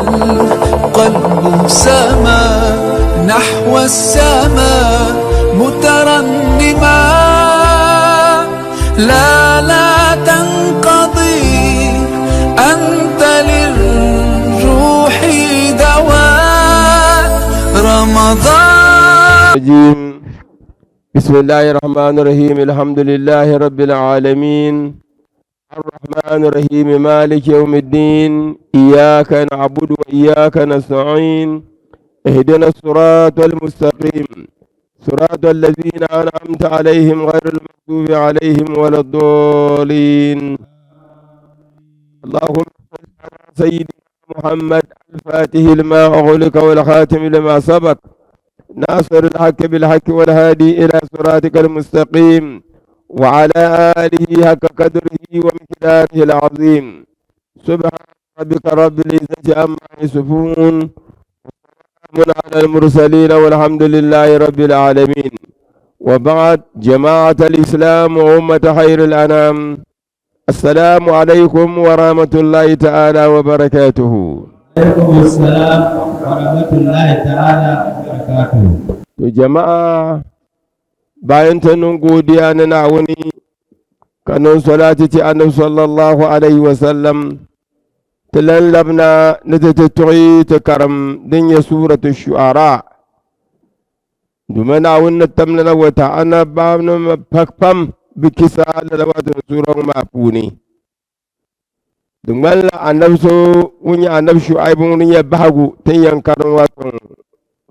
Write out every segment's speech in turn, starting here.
والقلب سما نحو السماء مترنما. لا لا تنقضي، أنت للروح دواء رمضان. الرجيم. بسم الله الرحمن الرحيم. الحمد لله رب العالمين، الرحمن الرحيم، مالك يوم الدين، إياك نعبد وإياك نستعين، اهدنا الصراط المستقيم، صراط الذين أنعمت عليهم غير المغضوب عليهم ولا الضالين. اللهم صل على سيدنا محمد الفاتح لما أغلق والخاتم لما سبق، ناصر الحق بالحق والهادي إلى صراطك المستقيم، وعلى آله حق قدره ومقداره العظيم. سبحان ربك رب العزة عما يصفون، وسلام على المرسلين، والحمد لله رب العالمين. وبعد، جماعة الإسلام وأمة خير الأنام، السلام عليكم ورحمة الله تعالى وبركاته. Alaikum assalam wa rahmatullahi ta'ala wa barakatuhu. To jama'a, bayan ta nun godiya na Naawuni ka niŋ salati ti Annabi sallallahu alaihi wa sallam, ti lan labina ni ti ti tuɣi ti karim din nyɛ suratu shu'ara. Duma Naawuni ni tam lala wata annabawanima pam bi kisa lala wato sura ŋɔ maa puuni. Di ŋmanila annabi so ŋun nyɛ Annabi Shu'aibu ŋun nyɛ bahigu tin yɛn karim wato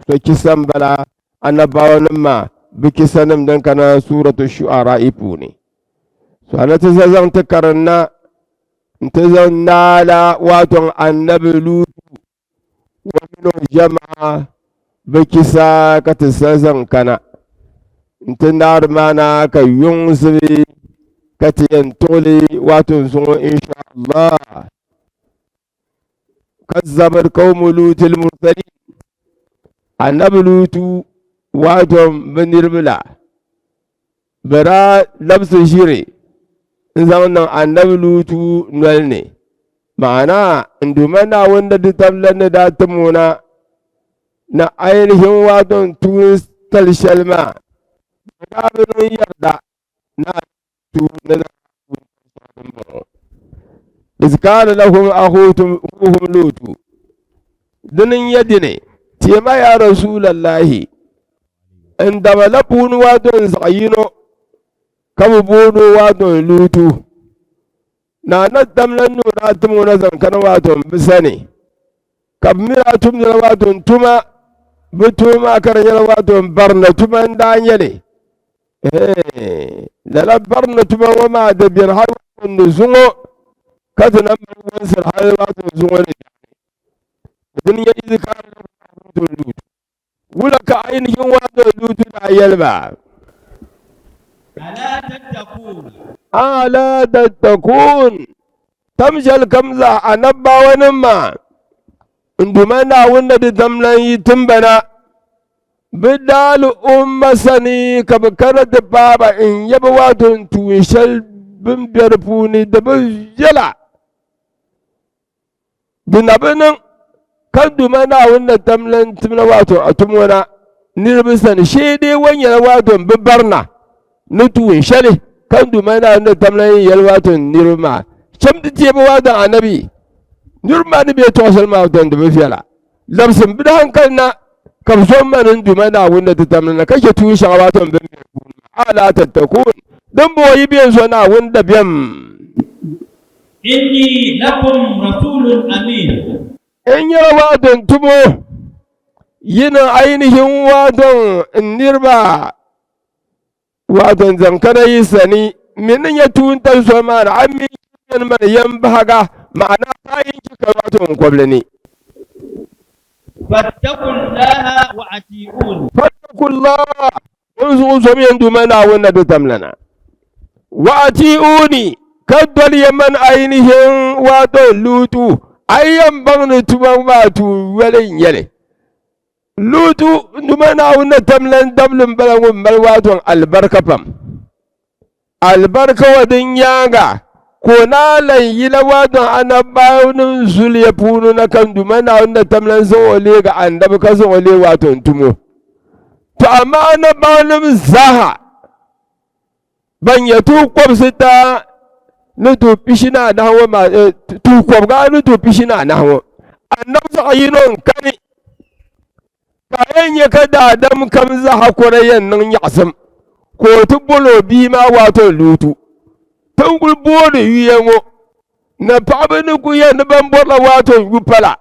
so kisa m-bala annabawanim maa bi kisanim din kana suratu shu'ara'i puuni. So a ni ti za zaŋ ti karim na nti zaŋ naala wato Annabi Lutu wa mini o jɛma bi kisa ka ti sa zaŋ kana nti naari maana ka yuŋ zibi ka ti yɛn tuɣili wato zuŋɔ insha Allah. Kazzabat qawmu Lutil mursalin, Annabi Lutu wato bi niriba la bɛ daa labisi ʒiri n-zaŋ niŋ Annabi Lutu noli ni. Ma'ana, n Duuma Naawuni ni di tabili ni daa tim o na ni ainihin wato tuun tali shɛli maa, bɛ daa bi niŋ yarida ni Annabi Lutu ni daa tuun tali shɛli dimbɔŋɔ. Iz kaana lahum akhuhum Lutu, dini n-nyɛ dini, Teema ya Rasuulallahi, N daba la puuni wato n zaɣ yino ka bɛ booni o wato n Lutu. Naa na damla ni o daa tim o na zaŋ kana wato n bi sani, ka bɛ mi daa tumdila wato n tuma, bɛ tuma maa ka di nyɛla wato n barina tuma n-daa nyɛ li. Lala barina tuma ŋɔ maa di beni hali wato ni zuŋɔ ka ti na mali wansiri hali wato zuŋɔ ni biɛɣuni. Dini nyɛ Izikaari la wato Lutu. Wula ka ainihin wato Lutu daa yɛli ba? Ala tattakun. Ala tattakun. Tam shɛli kam zaa anabbawanim maa n Duuma Naawuni ni di tam lan yi tim ba na, bɛ daa li umma sani ka bɛ kana ti paai ba n-nya bɛ wato n tuun shɛli bɛ ni be di puuni di bi viɛla. Di na bi niŋ ka Duuma Naawuni na tam lan timla waato a tum ŋɔ na niriba sani shee dee wa nyɛla waato m bi barina ni tuun shɛli ka Duuma Naawuni na tam lan yɛli waato niriba maa cham ti teebu waato anabi niriba maa ni bɛ tɔɣ shɛli maa waato di bi viɛla labisim bɛ hankali na ka bɛ zo m-ma ni Duuma Naawuni na ti tam li na ka chɛ tuun shɛŋa waato m bini be puuni maa alaa tattakun din bɔŋɔ yi bɛ n-zo Naawuni dabiɛm. Inni lakum rasulun amin. N nyɛla waadɔn tumo yi ni ainihin waadɔn n niriba waadɔn zaŋ kana yi sani mini ni nyɛ tuuntali soli maa ni a mi yɛn mani yɛn bahiga ma'ana ka a yi chɛ ka waadɔn kɔbili ni. Fattakullaha wa ati'un. Fattakullaha N zuɣu zomiya n Duuma Naawuni na di tamlana. Wa ati'uni, ka doli ya man ainihin wato Lutu, a yi yɛn baŋ ni tuma maa tuun yoli n-nyɛ li. Lutu, n Duuma Naawuni na tamlan dabili m-bala ŋun mali wato alibarika pam. Alibarika ŋɔ din nyaaŋa. ka o naa lan yila waadɔn anabbanim zuliya puuni na ka n Duuma Naawuni na tam lan zaŋ o leegi annabi ka zaŋ o leei waato n-tum o. To amaa anabbanim zaaha ban nyɛ tuhi kɔbisi ta ni tuhi pishi ni anahi ŋɔ maa, tuhi kɔbiga ni tuhi pishi ni anahi ŋɔ, annabi zaɣ yino n-kani Ka a yɛn nya ka daadam kam zaaha kɔre yɛn niŋ nyaɣisim, ka o ti bol o bia maa waato Lutu. Ti ni kul booni yuya ŋɔ ni paɣiba ni kul yɛn ni bɛn bɔrila waato n-yu pala,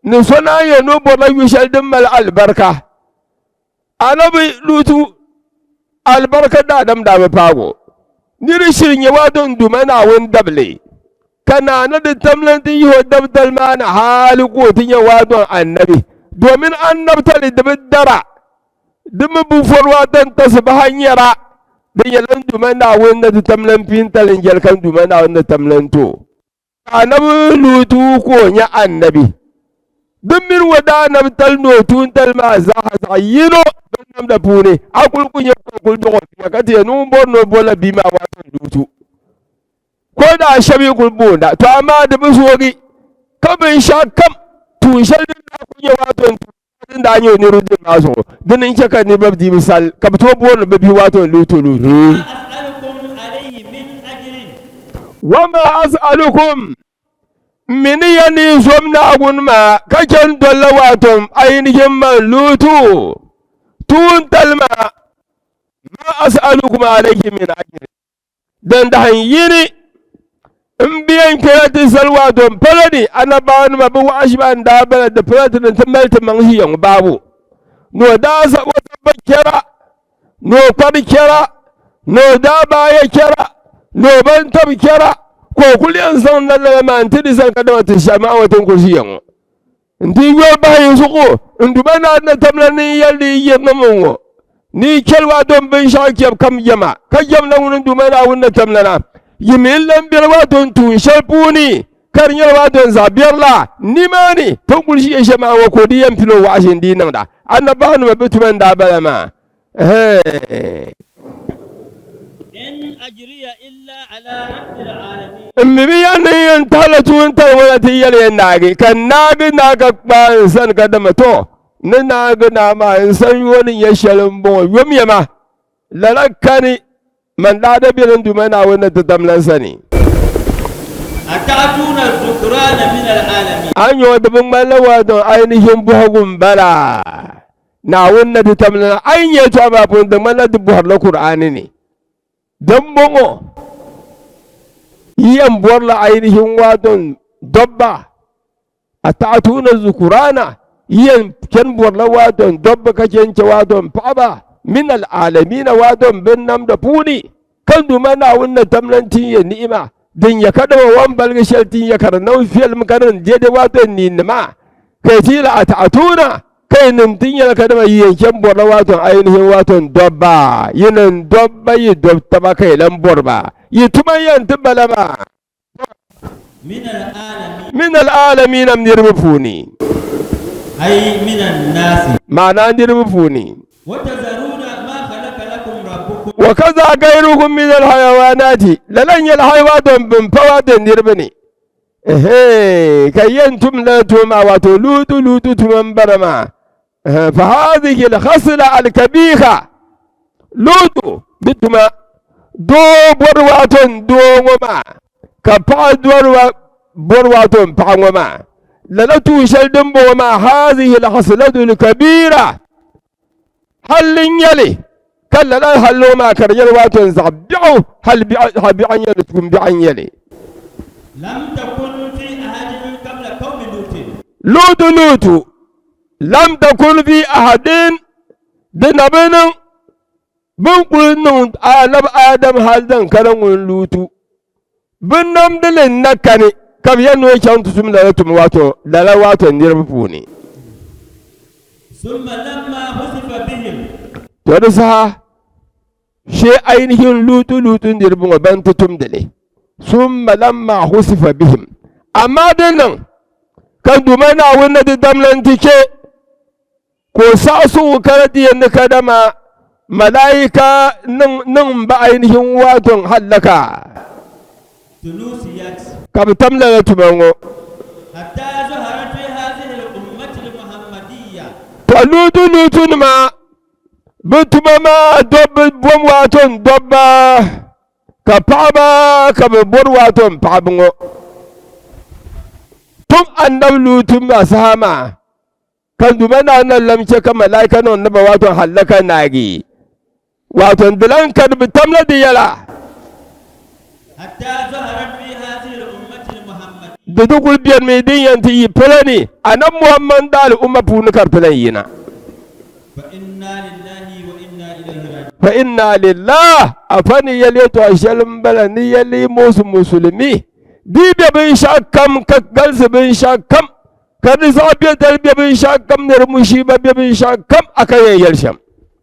ni so naan yɛn ni o bɔrila yu shɛli din mali alibarika. Anabi Lutu alibarika daadam daa bi paag o. Nir shiri nyɛ waato n-Duuma Naawuni dabili. Ka naa ni di tamli nti yihi o dabitali maa ni hali ka o ti nyɛ waadɔn annabi, domin annabitali di bi dara, di mi bi vɔri waadɔn tasibaha nyɛra, di nyɛla n Duuma Naawuni ni di tamli m-pintali n-jɛli ka n Duuma Naawuni ni tamli n-ti o. Ka Anabi Lutu ka o nyɛ annabi. Di mini o daanabitali ni o tuuntali maa zaaha zaɣ yino binnamda puuni, a kul ku nya ka o kul dɔɣ o bia ka ti yɛn ni ŋun bɔri ni o bolila bia maa waadɔn Lutu. Ko daa shɛba yi kuli boonda, to amaa di bi zoogi ka binshɛɣu kam tuun shɛli din daa kuli nyɛ waato n din daa nyɛ o niriba dini maa zuɣu, dini n-chɛ ka niriba bi dii bi sal ka bɛ tooi booni bɛ bihi waato n Lutu Lutu. Wa ma as'alukum m mi ni ya ni yi zom Naawuni maa ka chɛ n-dolila waato ainihin man Lutu tuuntali maa, ma as'alukum alayhi min ajrin. Din dahin yini, m bia n-kpɛra ti zali waa dɔn palo ni anabaawanima bɛ waɣiʒiba n-daa bala di pala ti ni ti mali ti maŋ ʒiya ŋɔ baabu. Ni o daa zaŋ o zabba chɛra, ni o kpari chɛra, ni o daa baaya chɛra, ni o bantab chɛra, ka o kuli yɛn zaŋ na lala maa nti di zani kadama ti shɛli maa ŋɔ ti ni kuli ʒiya ŋɔ. N-ti yoli bahi yi zuɣu, n Duuma Naa ni tamla ni n yɛli ni yi yirina mi ŋɔ, ni yi chɛli waa dom binshɛɣu kpɛbu kam jɛma, ka jɛm na ŋuni n Duuma Naawuni ni tamla na. Yi mi n-lan beli waa dom tuun shɛli puuni, ka di nyɛla waa dom zaɣ biɛri la. Nimaani, ti ni kul ʒiya shɛm maa ŋɔ ka o di yɛn pili o waɣiʒi n-dii niŋda. Annabaanima bɛ tuma n-daa bala maa. Ɛhɛɛ. In ajriya illa ala rabbil alamin. M mi bi yɛn ni n yɛn tahila tuuntali ŋɔ na ti yɛli ya naagi, ka n naagi naa ka kpaai n sani ka dama tɔ, n ni naagi naa maa n sanyoo ni nyɛ shɛli m-bɔŋɔ, yomiya ma, lala kani, man daa da beni n Duuma Naawuni ni ti tam la n sani. Ata'tuuna dhukrana min al'alamin. A ni nya o di bi ŋmanila waadɔn ainihin bɔhigu m-bala. Naawuni na ti tam lana. A yi nya yɛtɔɣa maa puuni, di ŋmanila di bɔhirila Kur'aani ni. Dimbɔŋɔ yi yɛn bɔrila ainihin waadɔn dɔbba, Ata'tuuna zukurana, yi yɛn chani bɔrila waadɔn dɔbba ka chɛ n-chɛ waadɔn paɣaba, min al'aalamiina waadɔn binnamda puuni, ka Duuma Naawuni na tam lan tin ya ni'ima din ya kadama wan baligi shɛli tin ya ka di niŋ viɛlim ka din dɛde waadɔn niinima, ka yi ti yɛli ata'tuuna Ka yi nim ti nyɛla kadama yi yɛn chɛ m-bɔrila waaton ainihin waaton dɔbba, yi niŋ dɔbba yi dɔb taba ka yi lan bɔri ba, yi tuma yɛn ti bala maa. Min al-aalamiina niriba puuni. Ay min an-naasi. Ma'ana niriba puuni. Wa tazaruuna ma khalaqa lakum rabbukum. Wa kaza gairuhum min al-hayawaanaati, lala n-nyɛli hali waaton bɛn pa waaton niriba ni. Ehe, ka yɛn tum lala tuma maa wato lutu lutu tuma n bala maa. Ehe, fa hadhihi al-khasla al-kabiha lutu bi tuma doo bɔri wato n doo ŋɔ maa ka paɣa dɔri wa bɔri wato n paɣa ŋɔ maa. Lala tuun shɛli din bɔŋɔ maa hadhihi al-khaslatu al-kabira halli n nyɛli ka lala halli ŋɔ maa ka di nyɛla wato n zaɣ biɛɣu hali biɛɣu n nyɛli tuun biɛɣu n nyɛli. Lam takun fi ahadin qabla qawmi Lutin. Lutu Lutu lam takun fi ahadin di na bi niŋ bin kuli niŋ anabi Adam hali din kana ŋun Lutu bi namdili n na kani ka bi yɛn ni o chaŋ ti tum lala tuma wato lala wato niriba puuni. Summa lamma husifa bihim. To di saha shee ainihin Lutu Lutu niriba ŋɔ ban ti tumdi li. Summa lamma husifa bihim. Amaa di niŋ ka Duuma Naawuni ni di damli nti chɛ Ka o saɣisi o ka di yɛn ni kadama malaika niŋ m ba ainihin waton hallaka. Tunusiyat. Ka bɛ tam lala tuma ŋɔ. Hatta zaharat fi hadhihi al-ummati al-muhammadiyya. To Lutu Lutunima bɛ tuma maa dobba bom waato n-dobba ka paɣaba ka bɛ bori waato m-paɣaba ŋɔ. Tum Annabi Lutu maa saha maa ka Duuma Naawuni na lam chɛ ka malaika niŋ ni ba waato hallaka naagi. Waato di lan kani bɛ tamla di yɛla. Di ti kuli benimi din yɛn ti yi polo ni Anabi Muhammad daali umma puuni ka di ti lan yina. Fa inna lillah afa ni yɛli yɛtɔɣ shɛli m-bala ni yɛli muɣisi musulimi di yi be binshɛɣu kam ka galisi binshɛɣu kam Ka di zaɣ biɛtali be binshɛɣukam ni di mushiiba be binshɛɣukam a ka yɛn yɛli shɛm.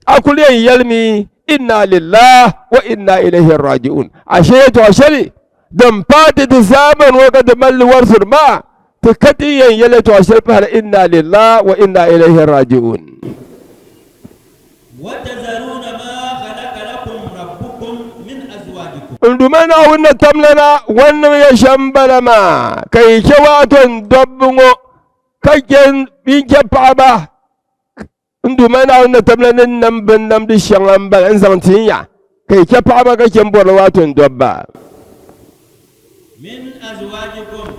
A kul yɛn yɛlimi, Inna lillah wa inna ilayhi raji'un. Ashe yɛtɔɣ shɛli din paai ti ti zaamani ŋɔ ka ti mali li warisiri maa, ti ka ti yɛn yɛli yɛtɔɣ shɛli pahila inna lillah wa inna ilayhi raji'un. N Duuma Naawuni ni tamlana ŋun niŋ ya shɛm m-bala maa, ka yi chɛ waato n dɔbba ŋɔ, ka chɛ yi chɛ paɣiba. N Duuma Naawuni ni tamlana ni nam binnamdi shɛŋa m-bala n-zaŋ tin ya, ka yi chɛ paɣiba ka chɛ m-bɔrila waato n dɔbba.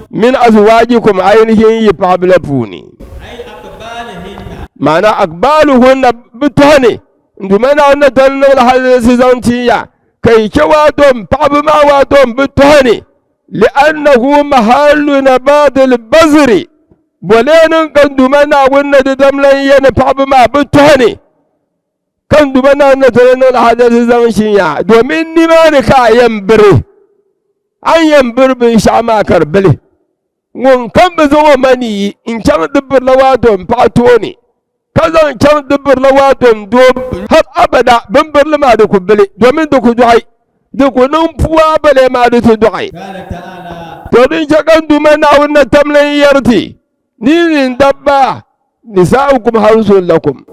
Min azwajikum ainihin yi paɣaba la puuni. Ma'ana akbaluhunna bi tɔhi ni n Duuma Naawuni ni doli niŋli halinsi zaŋ tin ya ka yi chɛ waato m paɣaba maa waato m bi tɔhi ni li'annahu mahallu nabadil bazri bɔlee niŋ ka n Duuma Naawuni ni di dam lan yɛ ni paɣaba maa bi tɔhi ni Ka n Duuma Naawuni ni toli niŋ hadasi zaŋ shinya, domin nimaani ka a yɛn biri. A ni yɛn biri binshɛɣu maa ka di bili. Ŋun kam bi zaŋ o manii n-chaŋ ti birila waato m-paɣa tooni, ka zaŋ chaŋ ti birila waato n-doo har abada, bɛ ni birili maa di ku bili, domin di ku dɔɣi. Di ku niŋ pua bale maa di ti dɔɣi. To din chɛ ka n Duuma Naawuni na tamli n-yɛri ti ni ni dabba Nisa'ukum harsun lakum,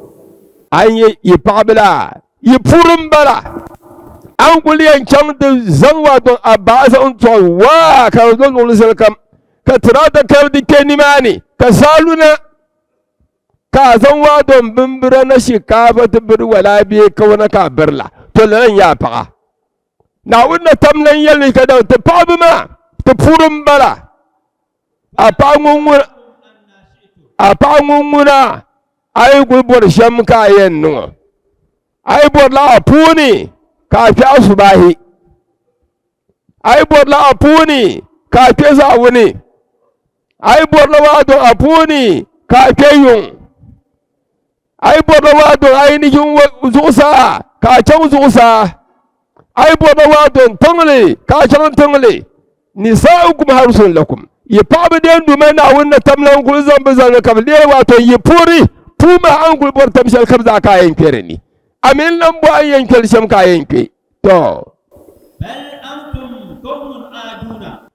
a yi nyɛ yi paɣabila, yi puri m-bala, a ni kuli yɛn chaŋ ti zaŋ wato a baa zaŋ tɔɣi waa ka di do luɣili shɛli kam, ka tiraata kari di kpe nimaani ka saa luna, ka a zaŋ wato m bimbira na shikaafa ti biri walaa bee kawana ka a biri la, to lala n-nyɛ a paɣa. Naawuni na tam lan yɛli ni ka daŋ ti paɣaba maa ti puri m-bala. A paɣa ŋun ŋuna a yi kuli bɔri shɛm ka a yɛn niŋ o, a yi bɔrila a puuni ka a kpe asubahi, a yi bɔrila a puuni ka a kpe zaawuni, a yi bɔrila waato a puuni ka a kpe yuŋ, a yi bɔrila waato ainihin zuɣusaa ka a chaŋ zuɣusaa. A yi bɔrila waato tiŋli ka a chaŋ tiŋli. Nisa'ukum harsun lakum, yi paɣaba deen Duuma Naawuni na tam la n-kuli zaŋ bɛ zaŋli ka bɛ leei waato yi puuri puu maa a ni kuli bɔri tam shɛli kam zaa ka a yɛn kpe di ni. A mi n-lan bɔ a ni yɛn kpeli shɛm ka a yɛn kpe. Tɔ!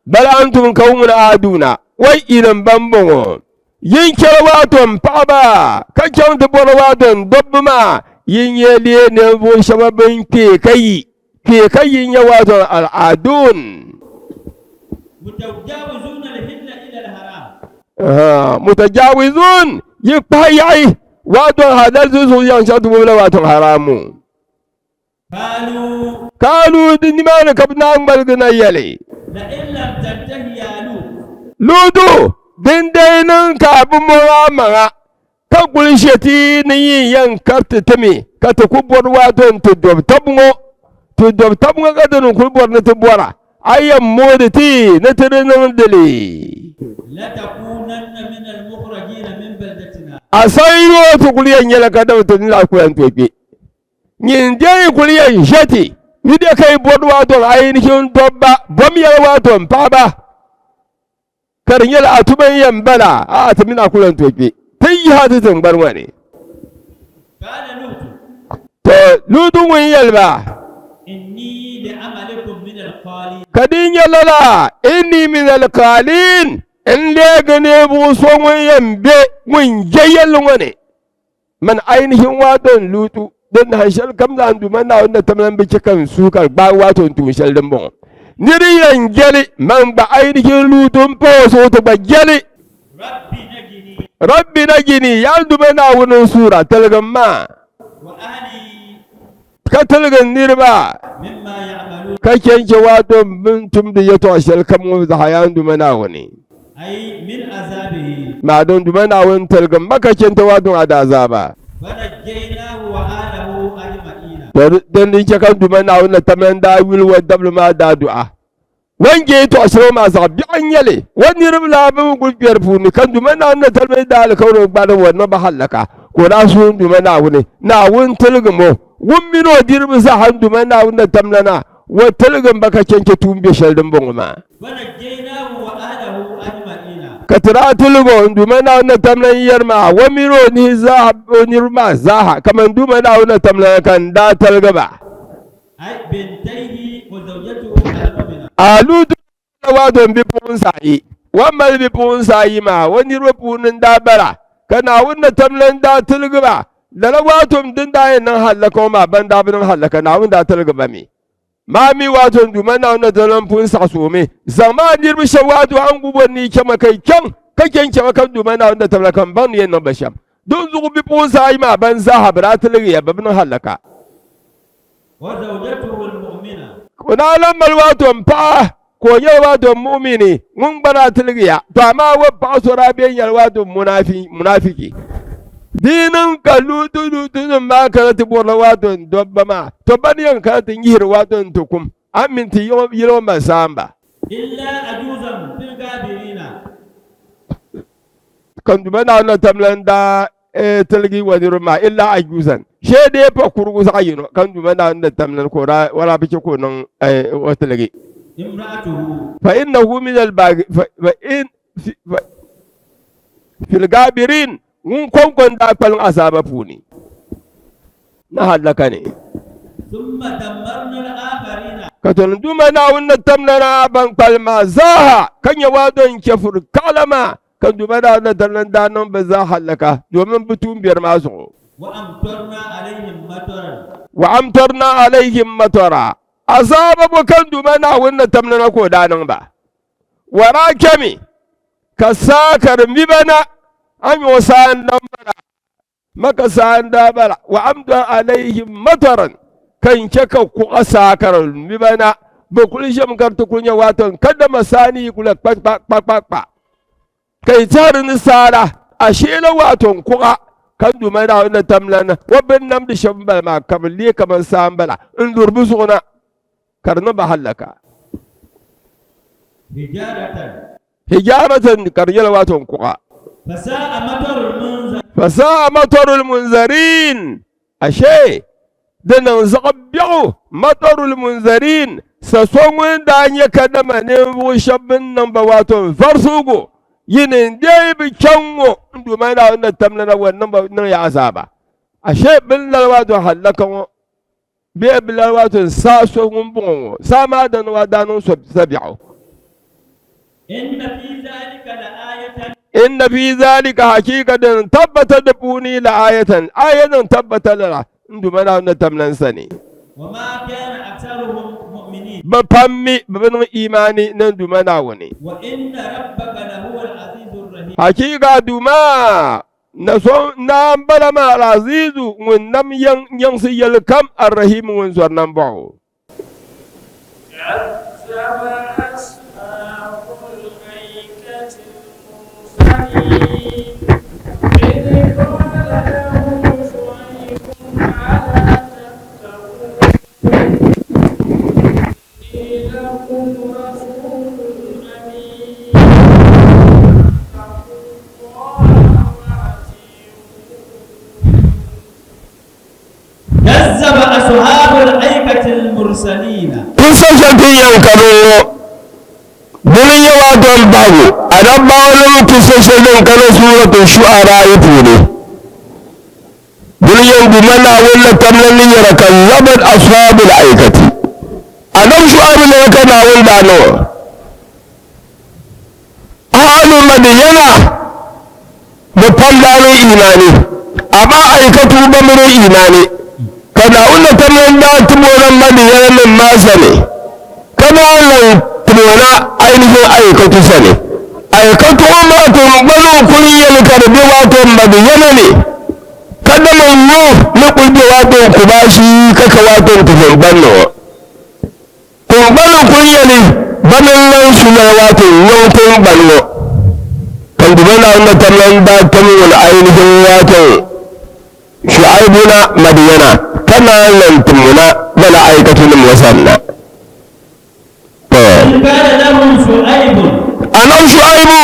Bal antum qawmun aaduna, wai ilim bambɔŋɔ, Yin chɛri waato m paɣaba ka chaŋ ti bɔri waato n dobba maa, yi nyɛ lee ninvuɣ shɛba bɛn kpee ka yi kpee ka yi nyɛ waato al-aadun. Mutajawizun, yi kpahi yaɣi waato halal zuɣu zaŋ chaŋ ti bɔbila waato haramu. Kaalu di nimaani ka bɛ naan ŋmaligi na yɛli, Lutu, dindee niŋ ka a bi mɔŋ a maŋa, ka kuli ʒe ti ni yin yɛn kariti ti mi, ka ti ku bɔri waato nti dobi tɔbu ŋɔ, ti dobi tɔbu ŋɔ ka ti ni kuli bɔri ni ti bɔra, a yɛn moodi ti ni ti di niŋdi li. A sanyoo ti kuli yɛn nyɛla kadama ti ni lahi kuli yɛn tooi kpe. Nyin deei kuli yɛn ʒe ti ni bɛ ka yi bɔri waato ainihin dobba bom yɛla waato m paɣaba ka di nyɛla a tuma n yɛn bala a ti mini a ku lan tooi kpe ti yihi a ti tiŋgbani ŋɔ ni. To Lutu ŋun yɛli ba, Ka di nyɛ lala, inni min alqaalin, n leegi ninvuɣ so ŋun yɛn be ŋun je yɛlli ŋɔ ni. Man ainihin waato n lutu din nahin shɛli kam zaa n Duuma Naawuni na tam lan bi chɛ ka n suhu ka di gbaai waato n tuun shɛli din bɔŋɔ. Niri yɛn jɛli man gba ainihin Lutu m-pa o zuɣu ti gba jɛli. Rabbi najini, yaa n Duuma Naawuni n suura, tiligim ma, ka tiligi n niriba, ka chɛ n-chɛ waato bɛ ni tumdi yɛtɔɣ shɛli kam ŋɔ zaa, yaa n Duuma Naawuni. Maa din Duuma Naawuni tiligim ma ka chɛ n-ti waato a daazaaba. To din din chɛ ka n Duuma Naawuni na tamla n daa yuli o dabili maa daa du'a. Ŋun je yɛtɔɣ shɛli ŋɔ maa zaɣ biɛɣu n-nyɛ li. O niriba laa bi mi kul kpe di puuni, ka n Duuma Naawuni na talimi daalikauli o gbarim o niŋ ba hallaka, ka o daa suhi n Duuma Naawuni, Naawuni tiligim o. Ŋun mini o diriba zaa n Duuma Naawuni na tamla na, o tiligim ba ka chɛ n-chɛ tuumbiɛ shɛli din bɔŋɔ maa. Ka ti daa tilig o n Duuma Naawuni na tamla n-yɛri maa, o mini o nihi zaa, o niriba maa zaaha, kaman Duuma Naawuni na tamla ka n daa tiligi ba. A Lutu wato n bipuɣinsi ayi, o ni mali bipuɣinsi ayi maa, o niriba puuni n-daa bala, ka Naawuni na tamla n-daa tiligi ba. Lala wato din daa yɛn niŋ hallaka ŋɔ maa, ban daa bi niŋ hallaka, Naawuni daa tiligi ba mi. Maa mi wato n Duuma Naawuni na tamla m-pun saɣisi o mi. Zaŋm a niriba shɛba wato a ni gu bɔri ni yi chama ka yi chaŋ, ka chɛ n-chama ka n Duuma Naawuni na tamla ka m baŋ ni yɛn niŋ ba shɛm. Dinzuɣu bipuɣinsi ayi maa ban zaaha bɛ daa tiligiya, bɛ bi niŋ hallaka. O daa lan mali waato m-paɣa ka o nyɛla waato mu'mini ŋun gba daa tiligiya. To amaa o paɣa so daa be nyɛla waato munafiki. Di yi niŋ ka Lutu Lutunim maa kana ti bɔrila waato n dobba maa, to ba ni yɛn kana ti nyihiri waato nti kum a mini ti yili o ma saamba. Ka n Duuma Naawuni na tam lan daa tiligi wa niriba maa illa ajuzan, shee dee pa kurugu zaɣ yino ka n Duuma Naawuni na tam lan ka o daa bi chɛ ka o niŋ o tiligi. Fa innahu min al-baagi fa in fil gaabirin ŋun kɔŋko n-daa kpalim azaaba puuni ni hallaka ni. Ka ti ni Duuma Naawuni ni tam lana ban kpalim maa zaaha, ka nya waado n-chɛfuri kaɣila maa, ka Duuma Naawuni ni tam lana daa niŋ bɛ zaa hallaka domin bɛ tuumbiɛri maa zuɣu. Wa amtarna alayhim matara, azaaba bɔ ka n Duuma Naawuni ni tam lana ka o daa niŋ ba? Wara kpɛmi ka saa ka di mi ba na, a mi o saa n-nam bala, maka saa n-daa bala, wa amdar alayhim mataran, ka n chɛ ka kuɣa saa ka di mi ba na, bɛ kul ʒiɛm ka di ti kul nyɛ waato n kadama saa ni yi kul kpa kpa kpa kpa kpa, ka yi tɛhiri ni saa la, asheela waato n kuɣa ka n Duuma Naawuni na tam lan o bɛ ni namdi shɛm m-bala maa, ka bɛ leei kaman saa m-bala n-luri bɛ zuɣu na. Ka di niŋ ba hallaka. Hijaratan ka di nyɛla wato n kuɣa. Fasa'a matarul munzarin ashe di niŋ zaɣ biɛɣu matarul munzarin sa so ŋun daa nyɛ kadama ninvuɣu shɛba bɛ ni niŋ ba wato n varisigu yi ni n deei bi chaŋ ŋɔ n Duuma Naawuni na tamlana wa niŋ ba niŋ ya azaaba ashe bɛ ni lala wato hallaka ŋɔ Bee bɛ lala wato n saa so ŋun bɔŋɔ ŋɔ, saa maa dini wa daa niŋ so sabiɛɣu. Inna fi zalika hakiika din tabbata di puuni la ayatan, aya din tabbata lala n Duuma Naawuni ni tam lan sani. Bɛ pam mi bɛ bi niŋ imaani ni n Duuma Naawuni. Hakiika a Duuma Na so Naa m-bala maa Al-Azizu ŋun nam yiŋ nyiŋsi yɛli kam, Ar-Rahimu ŋun zɔri nambɔɣu. كذب أصحاب الأيكة المرسلين إذ قال لهم شعيب ألا تتقون إني لكم رسول أمين فاتقوا الله وأطيعون. كذب أصحاب الأيكة المرسلين. Kun san shɛli ti yɛn ka bi ŋɔ dini n-nyɛ waato n bahigu anabbawanim kisa shɛli din kana suuratu Shu'ara puuni. Dini yɛn gu ma Naawuni la tamla ni yɛra kazzabat ashabul aikati. Annabi Shu'aibu yɛla ka Naawuni daa niŋ o. Ahlu Madiyana bɛ pam daa niŋ imaani, amaa aikatu ba mi niŋ imaani. Ka Naawuni la tamla n-daa tim o na Madiyana nim maa sani, ka naan lan tumona ainihin aikatu sani. Aikatu ŋɔ maa tiŋgbani kuli yɛli ka di be wato Madiyana ni, kadama Nuh ni kuli be wato Kubashi ka ka wato tiŋgbani ŋɔ. Tiŋgbani kuli yɛli bani n-lan su lala wato nyɔŋ tiŋgbani ŋɔ. Ka Duuma Naawuni na tam lan daa tam ŋun ainihin wato Shu'aibu na Madiyana ka naan lan tim o na lala aikatunim ŋɔ sanna. To. Annabi Shu'aibu,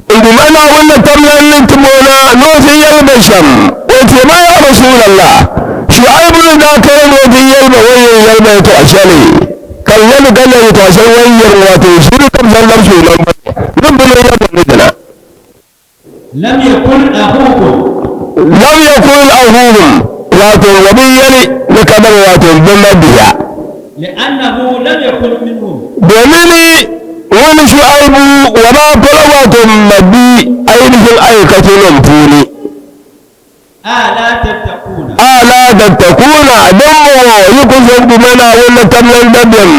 n Duuma Naawuni na tam lan ni tim o na ni o ti yɛli ba shɛm, o ti ma, Yaa Rasulallah! Shu'aibu ni daa kani ni o ti yɛli ba o ni yɛn yɛli ba yɛtɔɣ shɛli, ka bɛ yɛli ka lala yɛtɔɣ shɛli o ni yɛri ŋɔ wato ʒiri ka bɛ zaŋ labisi o naŋgbani ni bɛ ni yɛri ba ni dina. Lam yakun akhukum. Lam yakun akhukum, wato wa bi yɛli ni kadama wato bɛ mabiya. Li'annahu lam yakun minhum. Domin ŋun Shu'aibu wa maa pala wato mabi ainihin aikatunan puuni. Ala tattaquna. Ala tattaquna, din bɔŋɔ yi ku zɔn Duuma Naawuni ni tamlan dabiɛm.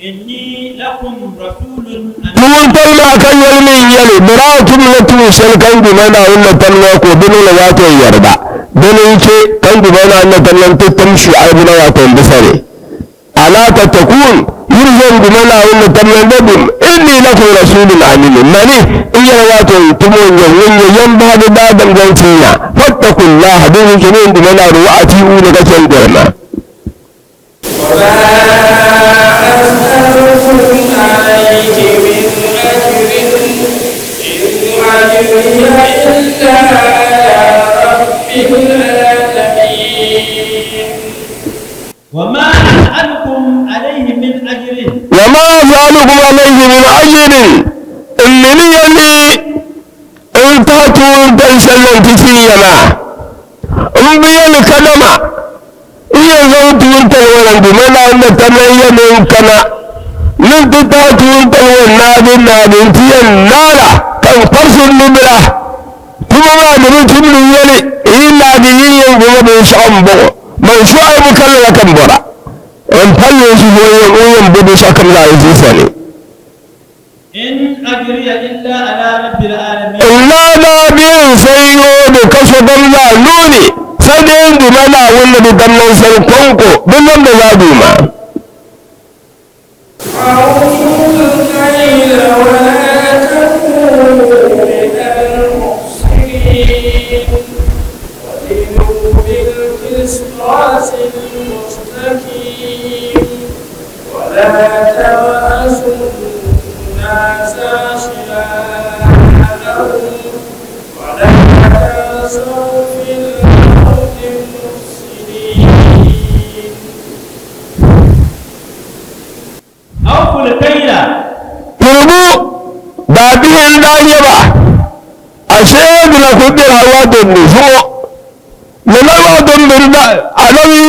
Inni lakum rasulun amin. Tuuntali maa ka yɛli mi n-yɛli, bɛ daa tumla tuun shɛli ka n Duuma Naawuni ni tamla ka o bi niŋ li waato n-yɛri ba. Dini n-chɛ ka n Duuma Naawuni ni tamla nti tim Shu'aibu na waato m-bi sani. Alaa tattakuun, yi di zɔn Duuma Naawuni ni tamla dabiɛm, inni lakum rasulun amin, mani n-yɛli waato n-tim o n-nyɛ ŋun nyɛ yɛmbahigi daadam zaŋ tin ya, fattakullaha, dinzuɣu chɛ ni n Duuma Naawuni wa atii'uuni ka chɛ n-doli ma. وما أسألكم عليه من أجر. وما أسألكم عليه من أجر n mi ni ya ni n tahi tuun shɛli na nti tin ya maa, m bi yɛli kadama n yɛn zaŋ tuuntali ŋɔ na n-duuma Naawuni na tamla n ya ni n kana ni n ti tahi tuuntali ŋɔ naagi naagi nti yɛn naala ka n kparisi n nubila tuma maa ni bi tumdi yɛli yi naagi yi yɛn gbubi binshɛɣu m-bɔŋɔ man Shu'aibu kanila ka m bɔra n palli n suhu o yɛn o yɛn bo binshɛɣu kam zaa yi sani. In ajriya illa ala rabbil alamin. N laada bee n sanyoodo ka sokam zaa nuu ni, sai dai n Duuma Naawuni ni bi damla n sani kɔŋko binnamda zaa Duuma. Piribu daabihi n-daa nyɛ ba, ashe bɛ na kul bela wato ni zuŋɔ. Lala wato m-biri da Anabi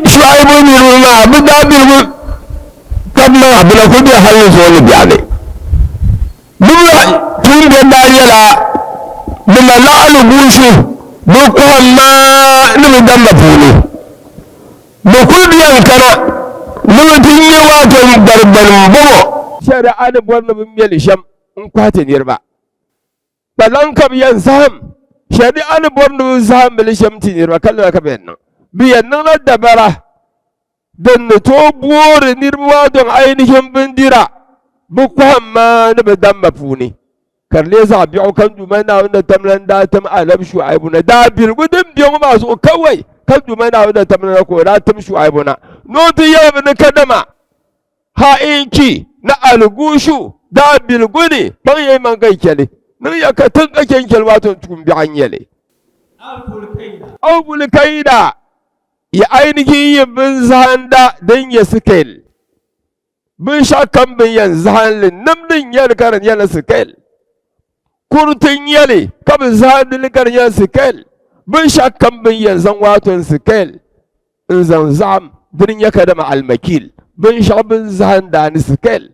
Shuaibu niriba maa, bɛ daabiligu tab maa, bɛ na kul be hal ni zuŋɔ ni biɛɣuni. Bɛ mi tuumbiɛri daa nyɛla bɛ malila aliguusu bɛ kɔhimma ni bɛ damma puuni. Bɛ kul bi yɛn kana ni bɛ ti nya waato gbarigbani m-bɔŋɔ. Shɛri'a ni bɔri ni bɛ me li shɛm n-kɔhi ti niriba. Kpalaŋ ka bɛ yɛn zahim. Shɛri'a ni bɔri ni bɛ zahim li shɛm ti niriba ka lala ka bɛ yɛn niŋ. Bɛ yɛn niŋla dabara din ni tooi boori niriba maa dɔŋ ainihin bindira bɛ kɔhimma ni bɛ damma puuni. Ka di leei zaɣ biɛɣu ka n Duuma Naawuni na tam la n-daa tim Anabi Shu'aibu na. Daabiligu din be ŋɔ maa zuɣu kawai ka n Duuma Naawuni na tam la ka o daa tim Shu'aibu na ni o ti yɛli ba ni kadama ha'inchi ni algushu daabiligu ni kpaŋ ya yimaŋ ka yi chɛ li. Niŋ ya ka tiŋ ka chɛ n-chɛ li waato n tuumbiɛɣu n-nyɛ li. Awful kaida, ya ainihin yin bin zahinda din nyɛ sikeli. Binshɛɣu kam bɛ ni yɛn zahim li nimdi n-nyɛ li ka di nyɛla sikɛl. Kuriti n-nyɛ li ka bɛ zahindi li ka di nyɛla sikɛl. Binshɛɣu kam bɛ ni yɛn zaŋ waato n-sikɛl n-zaŋ zahim dini n-nyɛ kadama almakil, binshɛɣu bɛ ni zahindi a ni sikɛl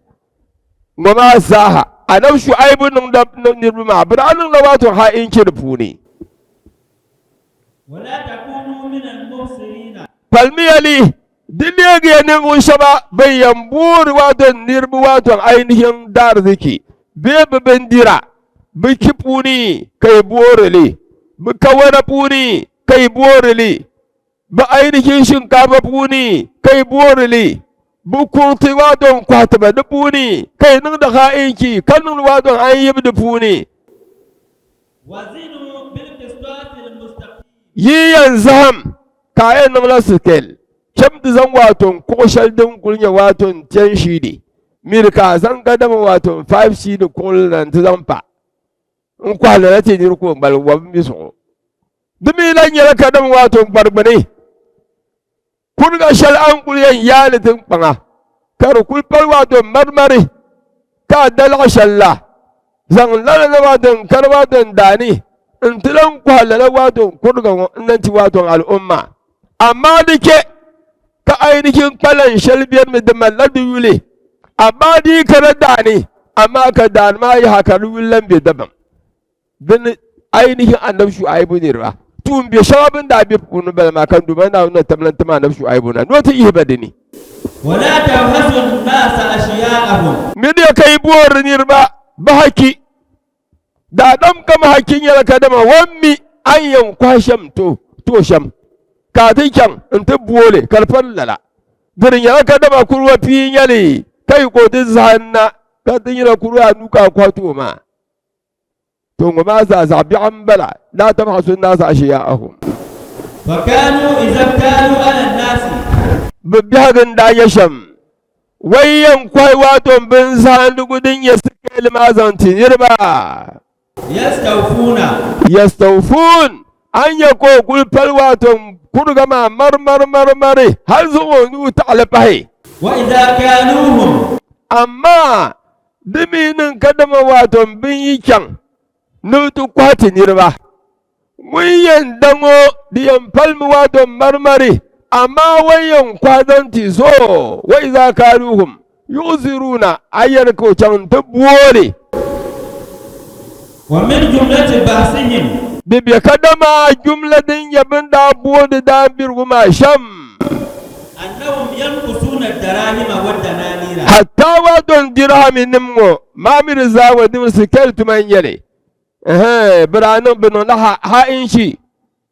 ŋɔ maa zaaha. Anabi Shu'aibu niŋda niriba maa bɛ daa niŋla waato ha'inchi di puuni. Palimiya li. Di leegiya ninvuɣ shɛba bɛn yɛn boori wato niriba wato ainihin daariziki bee bɛ bindira, bɛ chi puuni ka yi boori li, bɛ kawana puuni ka yi boori li, bɛ ainihin shinkaafa puuni ka yi boori li, bɛ kuriti wato n-kɔhi ti ba di puuni ka yi niŋdi ha'inchi ka niŋdi wato a ni yibi di puuni. Yi yɛn zahim ka a yɛn niŋla sikɛl cham ti zaŋ waato n-kuɣ shɛli din kul nyɛ waato n-ten shiidi miri ka a zaŋ kadama waato n-five shiidi kuɣili na nti zaŋ pa n-kɔhi lala ti nir ku ŋmaligi wɔbi mi zuɣu. Di mi lan nyɛla kadama waato n-kpari gbini kuriga shɛli a ni kul yɛn yaai li tiŋkpaŋa ka di kul pali waato marimari ka a da laɣ shɛli la, zaŋ lala la waato n-kari waato n-daani nti lan kɔhi lala waato kuriga ŋɔ n-lan ti waato al'umma. Amaa di chɛ ka ainihin kpalan shɛli benimi di malila di yuli, amaa di yi kana daani, amaa ka daani maa yaha ka di yuli lan be dabam. Dini ainihin Annabi Shu'aibu niriba, tuun bɛ shɛŋa bɛ ni daa be puuni bala maa, ka Duuma Naawuni na tam lan tim Annabi Shu'aibu na ni o ti yihi ba di ni. Wala tabhasu nnaasa ashiyaahum. Miriya ka yi boori niriba bɛ haki. Daadam kam haki nyɛla kadama o ni mi a ni yɛn kɔhi shɛm ti o shɛm, ka a ti chaŋ nti booli ka di pa ni lala. Di di nyɛla kadama kuruwa pii n-nyɛ li ka yi ka o ti zahim na ka ti nyɛla kuruwa anu ka a kɔhi ti o maa. To ŋɔ maa zaa zaɣ biɛɣu m-bala, laa tabhasu n-naasa ashiyaahum. Fakanu iza btalu ala n-naasi. Bɛ biɛhigu n-daa nyɛ shɛm, Wai yɛn kɔhi waato binzahindigu din nyɛ sikeeli maa zaŋ ti niriba. Yastawfuuna. Yastawfuun, A ni nya ka o kuli pali waato kuriga maa marimarimari hali zaŋ o nuu taɣili pahi. Wa iza kaaluuhum. Amaa Di mi niŋ kadama waato m bin yi chaŋ ni bɛ ti kɔhi ti niriba. Ŋun yɛn da ŋɔ di yɛn palimi waato marimari, amaa o ni yɛn kɔhi zaŋ ti zo wa iza kaaluhum yuɣziruuna a yɛri ka o chaŋ nti booli. Wa min jumlati bahsihim. Di be kadama jumla din nyɛ bɛ ni daa booni daambirigu maa shɛm. Annahum yankusuuna darahima wa dananiira. Hatta waato dirhami nim ŋɔ maa mi di zaa ŋɔ dim sikɛli tuma n-nyɛ li. Ɛhɛn, bɛ daa niŋ bɛ niŋ la ha, ha'inchi.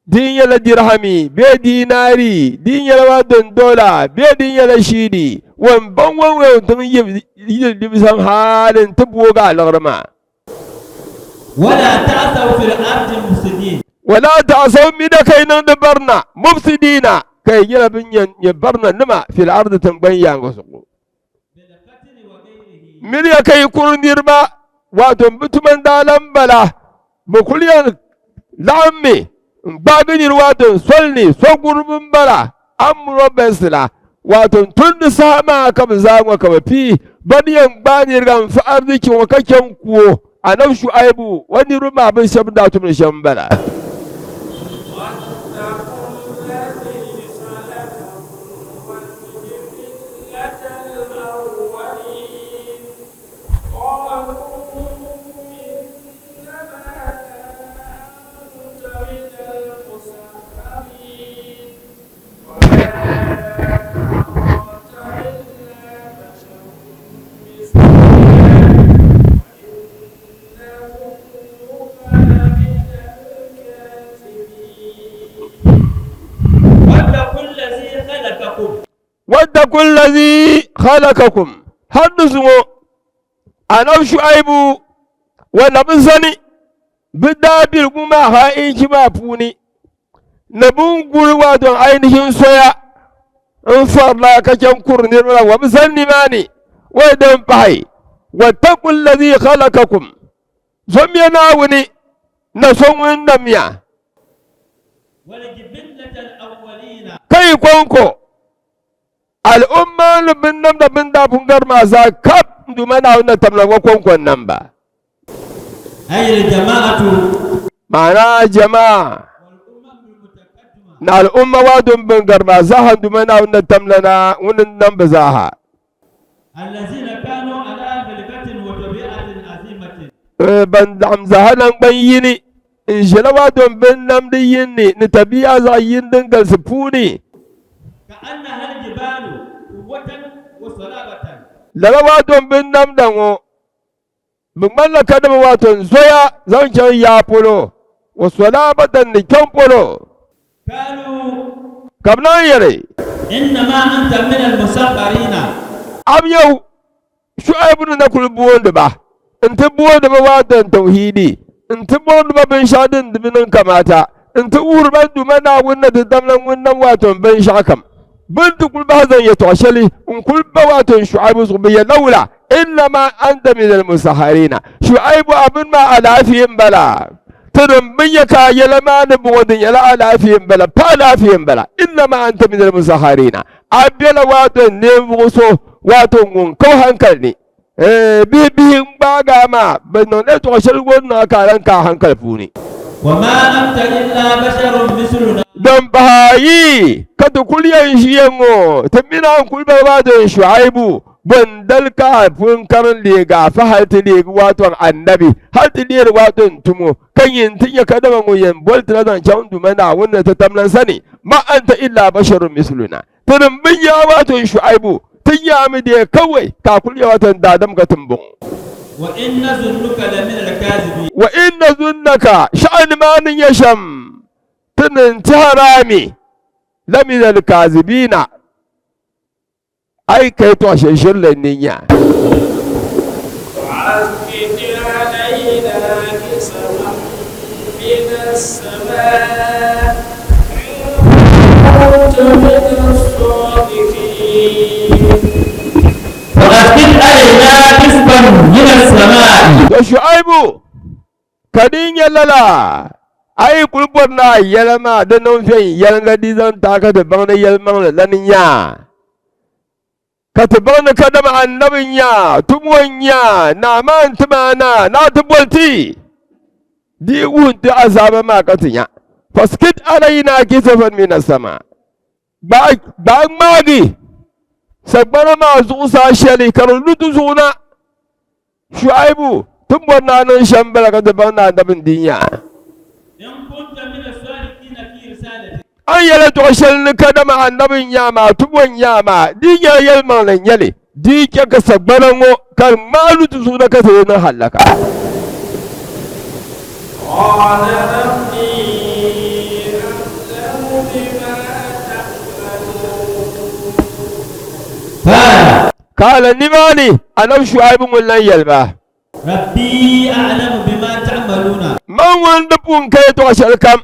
Di nyɛla dirhami bee dinaari, di nyɛla waato dola bee di nyɛla shiidi. Ŋun baŋ ŋɔ ŋɔ tiŋ yili libisam hali nti boogi a liɣiri maa. Wala ta'asaw fil ardi mufsidin. Wala ta'asaw mi da kai niŋdi barina, mufsidina, ka yi nyɛla bin yɛn nyɛ barina nima fil ardi tiŋgbani yaaŋa zuɣu. Miriya ka yi kuri niriba, wato bɛ tuma n-daa lan bala, bɛ kul yɛn laɣimmi n-gbaagi niri wato soli ni soguriba m-bala, amrɔbɛs la, wato n-tumdi saha maa ka bɛ zaa ŋɔ ka bɛ pii ba ni yɛn gbaai niriga n-fa arzichi ŋɔ ka chɛ n-ku o. Anabi Shu'aibu o niriba maa bɛ shɛba ni daa tumdi shɛm m-bala. Wattaqu llazi khalaqakum har di zuŋɔ Anabi Shu'aibu wa na bi zani bɛ daabiligu maa ha'inchi maa puuni ni bɛ ni guri wato ainihin soya n-farila ka chɛ n-kuri niriba la wa bi zani nimaani wai din pahi wattaqu allazi khalaqakum zomiya Naawuni na so ŋun namya ka yi kɔŋko al'umma ni binnamda bɛn daa pun gari maa zaa kap n Duuma Naawuni na tamla ŋɔ kɔŋko n-nam ba. Ma'ana jama'a ni al'umma waa dun bɛn gari maa zaaha n Duuma Naawuni na tamla na ŋuni n-nam bɛ zaaha. Ban laɣim zaaha naŋgban yini n-ʒila waa dun bɛn namdi yin ni ni tabi'a zaɣ yini din galisi puuni. Ka'annaha al-jibalu quwwatan wa salabatan. Lala waato binnamda ŋɔ bɛ ŋmanila kadama waato zoya zaŋ chaŋ yaa polo wa salabatan ni kpiɔŋ polo. Kaalu. Ka bɛ naan yɛli. Innama anta min al-musakharina. A bi nya Shu'aibu ni na kuli booni ba nti booni ba waato tauhidi, nti booni ba binshɛɣu din di bi niŋ kamaata, nti wuhiri ba Duuma Naawuni ni ti damla ŋun nam waato binshɛɣu kam. Bɛ ni ti kuli bahi zaŋ yɛtɔɣ shɛli n-kuli ba waato Shu'aibu zuɣu, bɛ yɛlila wula? Innama anta minal musaharina. Shu'aibu a mini maa alaafee m-bala. Tinim bi nya ka a yɛla maa ni bɔŋɔ di nyɛla alaafee m-bala, pa alaafee m-bala. Innama anta minal musaharina. A bela waato ninvuɣ so waato ŋun ka o hankali ni. Eeh bihi bihi n-gbaagi a maa, bɛ niŋ yɛtɔɣ shɛli ŋɔ niŋ a ka a lan ka a hankali puuni. Wa ma anta illa basharun misluna. Din pahi ayi ka ti kul yɛn ʒiya ŋɔ, ti mini a n-kul bala waato Shu'aibu, bɔ n-dali ka a pun karim leegi a fa hal ti leegi waato annabi, hal ti leeri waato n-tumo, ka nyin ti nya kadama ŋun yɛn boli ti la zaŋ chaŋ Duuma Naawuni ni ti tam lan sani, Ma anta illa basharun misluna. Tinim bi nya a waato Shu'aibu, ti nya a mi dee kawai ka a kul nya waato daadam ka timbɔŋɔ. Wa in nazunnuka lamina al-kaazibin. Wa in nazunnaka, shɛɣu nimaani nyɛ shɛm, ti ni n-tɛhiri a mi lamina al-kaazibina. A yi ka yɛtɔɣ shɛli ʒiri li n ni nya. To Shu'aibu, ka di nyɛ lala, a yi kul bɔri ni a yɛla maa di niŋ viɛnyɛliŋga di zaŋ ti a ka ti baŋ ni yɛlimaŋli la ni nya a, ka ti baŋ ni kadama annabi n-nya a, tumo n-nya a, naa maa n-tim a na ni a ti boli ti di yi wuhi ti azaaba maa ka ti nya. Faskit alayna kisafan mina sama. Gbaai ŋmaagi sagbana maa zuɣusaa shɛli ka di lu ti zuɣu na. Shu'aibu, ti ni bɔri ni a niŋ shɛm m-bala ka ti baŋ ni a dabi n-di nya. A ni yɛli yɛtɔɣ shɛli ni kadama annabi n-nyɛ a maa, tumo n-nyɛ a maa, di yi nyɛla yɛlimaŋli n-nyɛ li, di yi chɛ ka sagbana ŋɔ ka di ŋmaai lu ti zuɣu na ka ti di niŋ hallaka. Kaala nimaani Anabi Shu'aibu ŋun lan yɛli ba, Rabbi a'lamu bima ta'maluna. Man ŋun di pun ka yɛtɔɣ shɛlikam,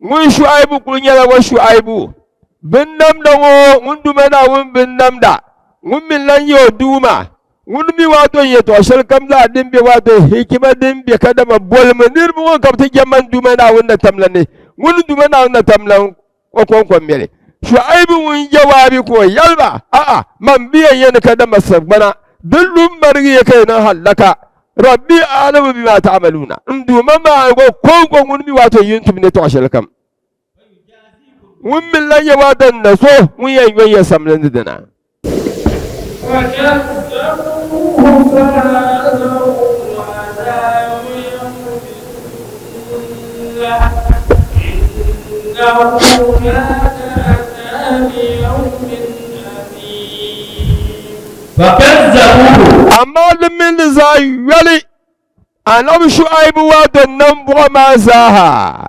ŋun Shu'aibu kul nyɛla wa Shu'aibu. Binnamda ŋɔ ŋun Duuma Naawuni binnamda, ŋun mi n-lan nyɛ o Duuma. Ŋun mi waato yɛtɔɣ shɛlikam zaa din be waato hikima din be kadama bolimi niriba ŋɔ ka bɛ ti jɛm man Duuma Naawuni na tam la ni. Ŋun Duuma Naawuni na tam la o kɔŋko m-meli. Shu'aibu ŋun jawaabi ka o yɛli ba, A'a, man bi yɛn yɛni kadama sagbana din lu m-marigi ya ka yi niŋ hallaka. Rabbi a'lamu bima ta'maluuna. N Duuma maa gba kɔŋko ŋun mi waato yi ni tumdi yɛtɔɣ shɛlikam. Ŋun mi lan nyɛ waato n na so ŋun yɛn yɔn ya samli ni dina. Amaa di mini di zaa yoli, Anabi Shu'aibu waato nambɔɣu maa zaaha.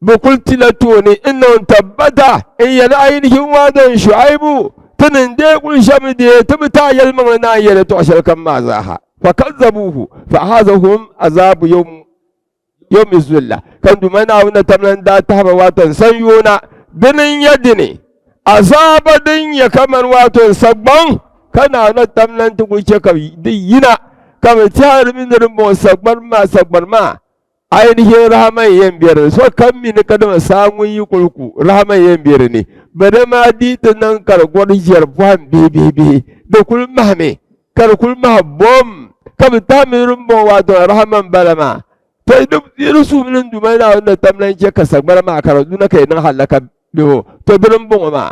Bɛ kul tila tooni n-niŋ tabbata n-yɛli ainihin waadan Shu'aibu, Ti ni n-deei kul shɛm deei ti bi ti a yɛlimaŋli ni a ni yɛli yɛtɔɣ shɛlikam maa zaaha. Fakazzabuuhu fa'ahazahum azaabu yawmi zulla. Ka n Duuma Naawuni na tamla n-daa tahi ba waato n-sanyoona, dini n-nyɛ dini? Azaaba din nyɛ kaman waato n-sagbaŋ, ka Naawuni na tamla nti kul chɛ ka di yina, ka bɛ tɛhi di mi ni dimbɔŋɔ sagbani maa sagbani maa Ainihin rahaman yɛn be di so kam mi ni kadama saa ŋun yi kuli ku rahaman yɛn be di ni. Bɛ di maa di ti niŋ ka di gɔri ʒiɛri pɔhim bihi bihi bihi, di kuli mahimi ka di kuli mahi bom ka bɛ tahi mi din bɔŋɔ waato rahaman bala maa. To yi di suhimi ni n Duuma Naawuni ni tam lan chɛ ka sagbana maa ka di luna ka yi niŋ hallaka biho, to dini m-bɔŋɔ maa.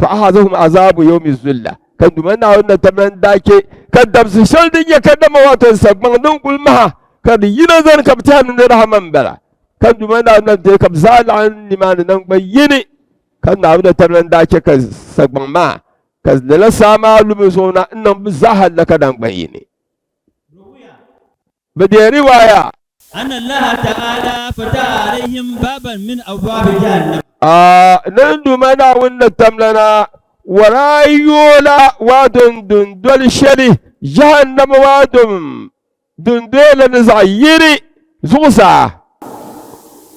Fa'ahazahum azabu yawmi zulla, ka Duuma Naawuni na tam lan daa chɛ ka dabisi shɛli din nyɛ kadama wato sagbaŋ din kul maha ka di yina zani ka bɛ tɛha ni di rahama m-bala, ka Duuma Naawuni lan teei ka bɛ zaa laɣim nimaani naŋgban yini. Ka Naawuni tabili n-daa chɛ ka sagbaŋ maa, ka lala saa maa lu bɛ zuɣu na n-niŋ bɛ zaa hallaka daŋgban yini. Bɛ deei riwaaya. Anna Allaha ta'ala fataha alayhim baban min abwabi jahannam. A ni n Duuma Naawuni ni tamlana warayoola waadun dundoli shɛli jahannama waadun dundoya ni zaɣ yini zuɣusaa.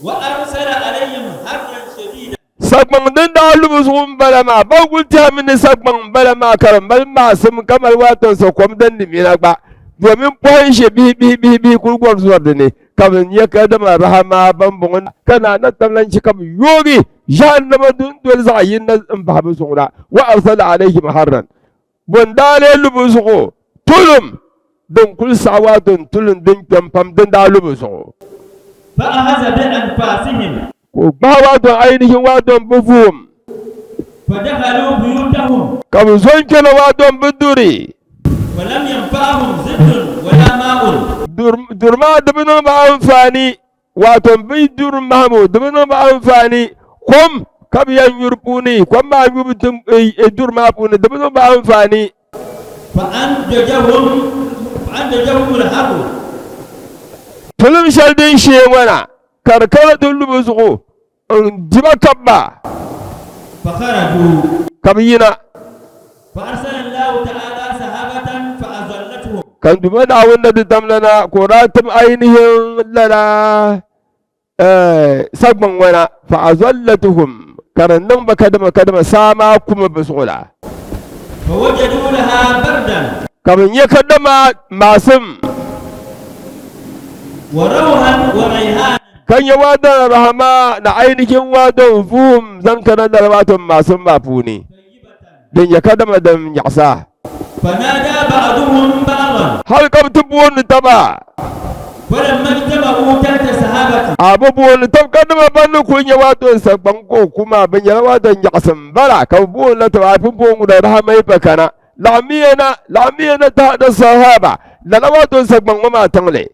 Wa arsala alayhim harran shadidan. Sagbaŋ din daa lu bɛ zuɣu m-bala maa, bɛ kul tɛhimi ni sagbaŋ m-bala maa ka di mali maasim ka mali waatinsi kom din ni mina gba, domin pɔhim ʒe bihi bihi bihi bihi kul gɔri zɔri di ni, ka bɛ nya kadama rahama bɛmbɔŋɔ ka naa na tam lan chɛ ka bɛ yoogi ʒahannama dundoli zaɣ yini na m-bahi bɛ zuɣu na. Wa arsala alayhim harran. Bɔ n-daa lee lu bɛ zuɣu? Tulum din kul saɣi waato n-tulum din kpɛm pam din daa lu bɛ zuɣu. Fa ahaza bi anfasihim. Ka o gbahi waato ainihin waato bɛ vuhim. Fa dakhalu buyutahum. Ka bɛ zo n-kpɛna waato bɛ duri. Wa lam yanfa'ahum zillun wala ma'un. Duri maa di bi niŋ ba anfaani. Wato bɛ yi duri mahimu di bi niŋ ba anfaani kom ka bɛ yɛn nyuri puuni kom maa nyubu duri maa puuni di bi niŋ ba anfaani. Tulim shɛli din shee ŋɔ na ka di kana ti lu bɛ zuɣu n-di ba kab ba ka bɛ yina. Ka n Duuma Naawuni na di damla na ka o daa tim ainihin lala sagbaŋ ŋɔ na, faazallatuhum, ka di niŋ ba kadama kadama saa maa kuma bɛ zuɣu la. Ka bɛ nya kadama maasim. Ka nya waadan rahama na ainihin waadan vuhim zaŋ kana lala waaton maasim maa puuni. Din nyɛ kadama din nyaɣisa. Fanada ba'duhum ba'dan. Hal ka bɛ ti booni taba. Falamma ijtama'u tahta sahabati. A bɛ booni tab kadama ban ni kuli nyɛ waato n-sagbaŋ ka o ku maa, bɛ nyɛla waato nyaɣisim m-bala, ka bɛ booni la taba, a pumpɔŋɔ ŋuna rahama yi pa kana, laɣimmiya na, laɣimmiya na tahta sahaba, lala waato n-sagbaŋ ŋɔ maa tiŋli.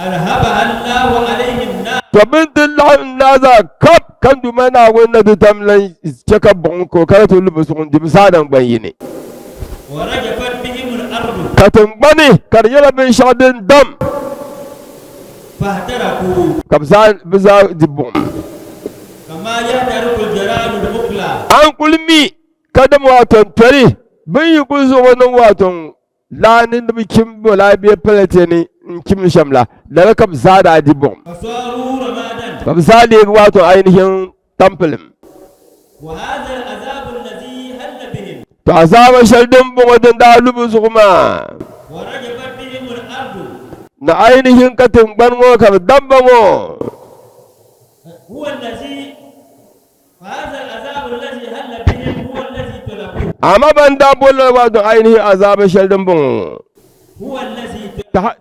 Alhabaha Allahu alayhim nar. To bɛ ni ti laɣim naa zaa kap, ka n Duuma Naawuni na ti tam lan chɛ ka buɣim ka o kana ti lu bɛ zuɣu n-di bɛ zaa naŋgban yini. Wa rajafat bihim al-ardu. Ka tiŋgbani ka di nyɛla binshɛɣu din dam. Fahtaraku. Ka bɛ zaa di buɣim. Kama yahtariku al-jaradu al-muqla. A ni kul mi kadama waato n-toli bɛ ni yi kul zuɣu niŋ waato Laa ni ni bi chim bolaa bee palɛtɛ ni n-chim shɛm la, lala ka bɛ zaa daa di buɣim. Ka bɛ zaa leegi waato ainihin tampilim. To azaaba shɛli din bɔŋɔ din daa lu bɛ zuɣu maa, ni ainihin ka tiŋgbani ŋɔ ka bɛ damba ŋɔ. Amaa ban daa boli lala maa dɔŋ ainihi azaaba shɛli din bɔŋɔ ŋɔ.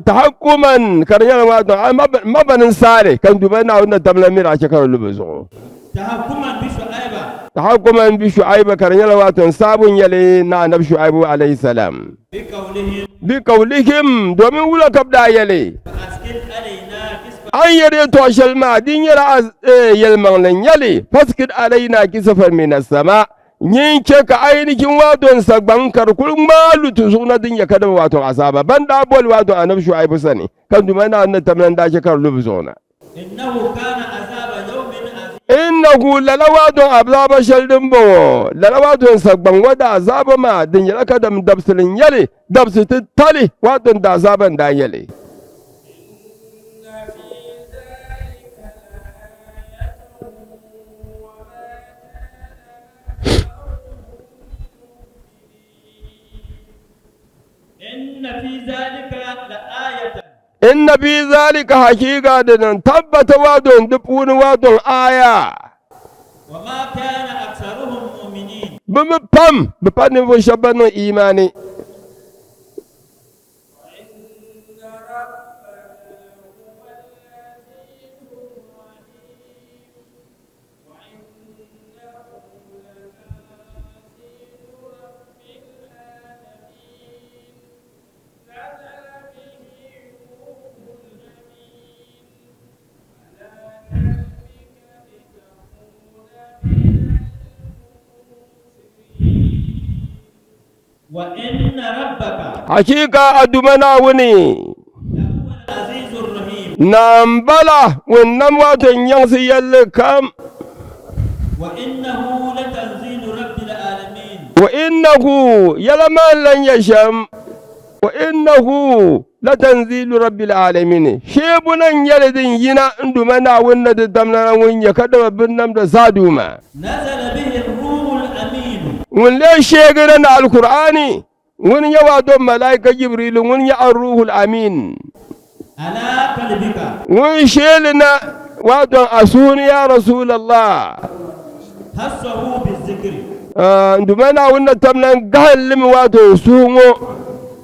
Tahakkuman ka di nyɛla maa dɔŋ ma bani n-saali ka n Duuma Naawuni na damla miri a chɛ ka di lu bɛ zuɣu. Tahakkuman bi Shu'aiba ka di nyɛla maa dɔŋ saabu n-nyɛli ni Anabi Shu'aibu alayhi salam. Bi qawlihim domin wula ka bɛ daa yɛli? A ni yɛri yɛtɔɣ shɛli maa, di nyɛla yɛlimaŋli n-nyɛ li, Faskit alaina kisafan mina sama, nyin chɛ ka ainihin waato sagbaŋ ka di kul ŋmaai lu ti zuɣu na din nyɛ kadama waato azaaba. Ban daa boli waato Anabi Shu'aibu sani, ka Duuma Naawuni ni tamla n-daa chɛ ka di lu bɛ zuɣu na. Innahu lala waato azaaba shɛli din bɔŋɔ, lala waato sagbaŋ ŋɔ daazaaba maa, di nyɛla kadama dabisili n-nyɛ li, dabisi titali waato daazaaba n-daa nyɛ li. Inna fi zalika hakika di niŋ tabbata waadon di puuni waadon aya. Bɛ mi pam bɛ pa ninvuɣ shɛba ban niŋ iimani. Wa inna rabbaka. Hakika a Duuma Naawuni. Lahuwa al-azizu ar-rahim. Naa m-bala ŋun nam wato n-nyaŋsi yɛlli kam. Wa innahu latanzilu rabbil alamin. Wa innahu, yɛla maa n-lan nyɛ shɛm, wa innahu latanzilu rabbil alamin, sheebu na n-nyɛ li din yina n Duuma Naawuni na di damlana ŋun nyɛ kadama binnamda zaa Duuma. Nazala bihi ruuhul amiinu. Ŋun lee sheegina ni Alkur'aani, ŋuni n-nyɛ waadom Malaika Jibrilu, ŋuni n-nyɛ Ar-Ruuhul Amiin. Alaa qalbika. Ŋun sheeli na waadom a suhu ni yaa Rasulallah. Hassahu bizikri. N Duuma Naawuni na tam lan gahim li mi waadom suhu ŋɔ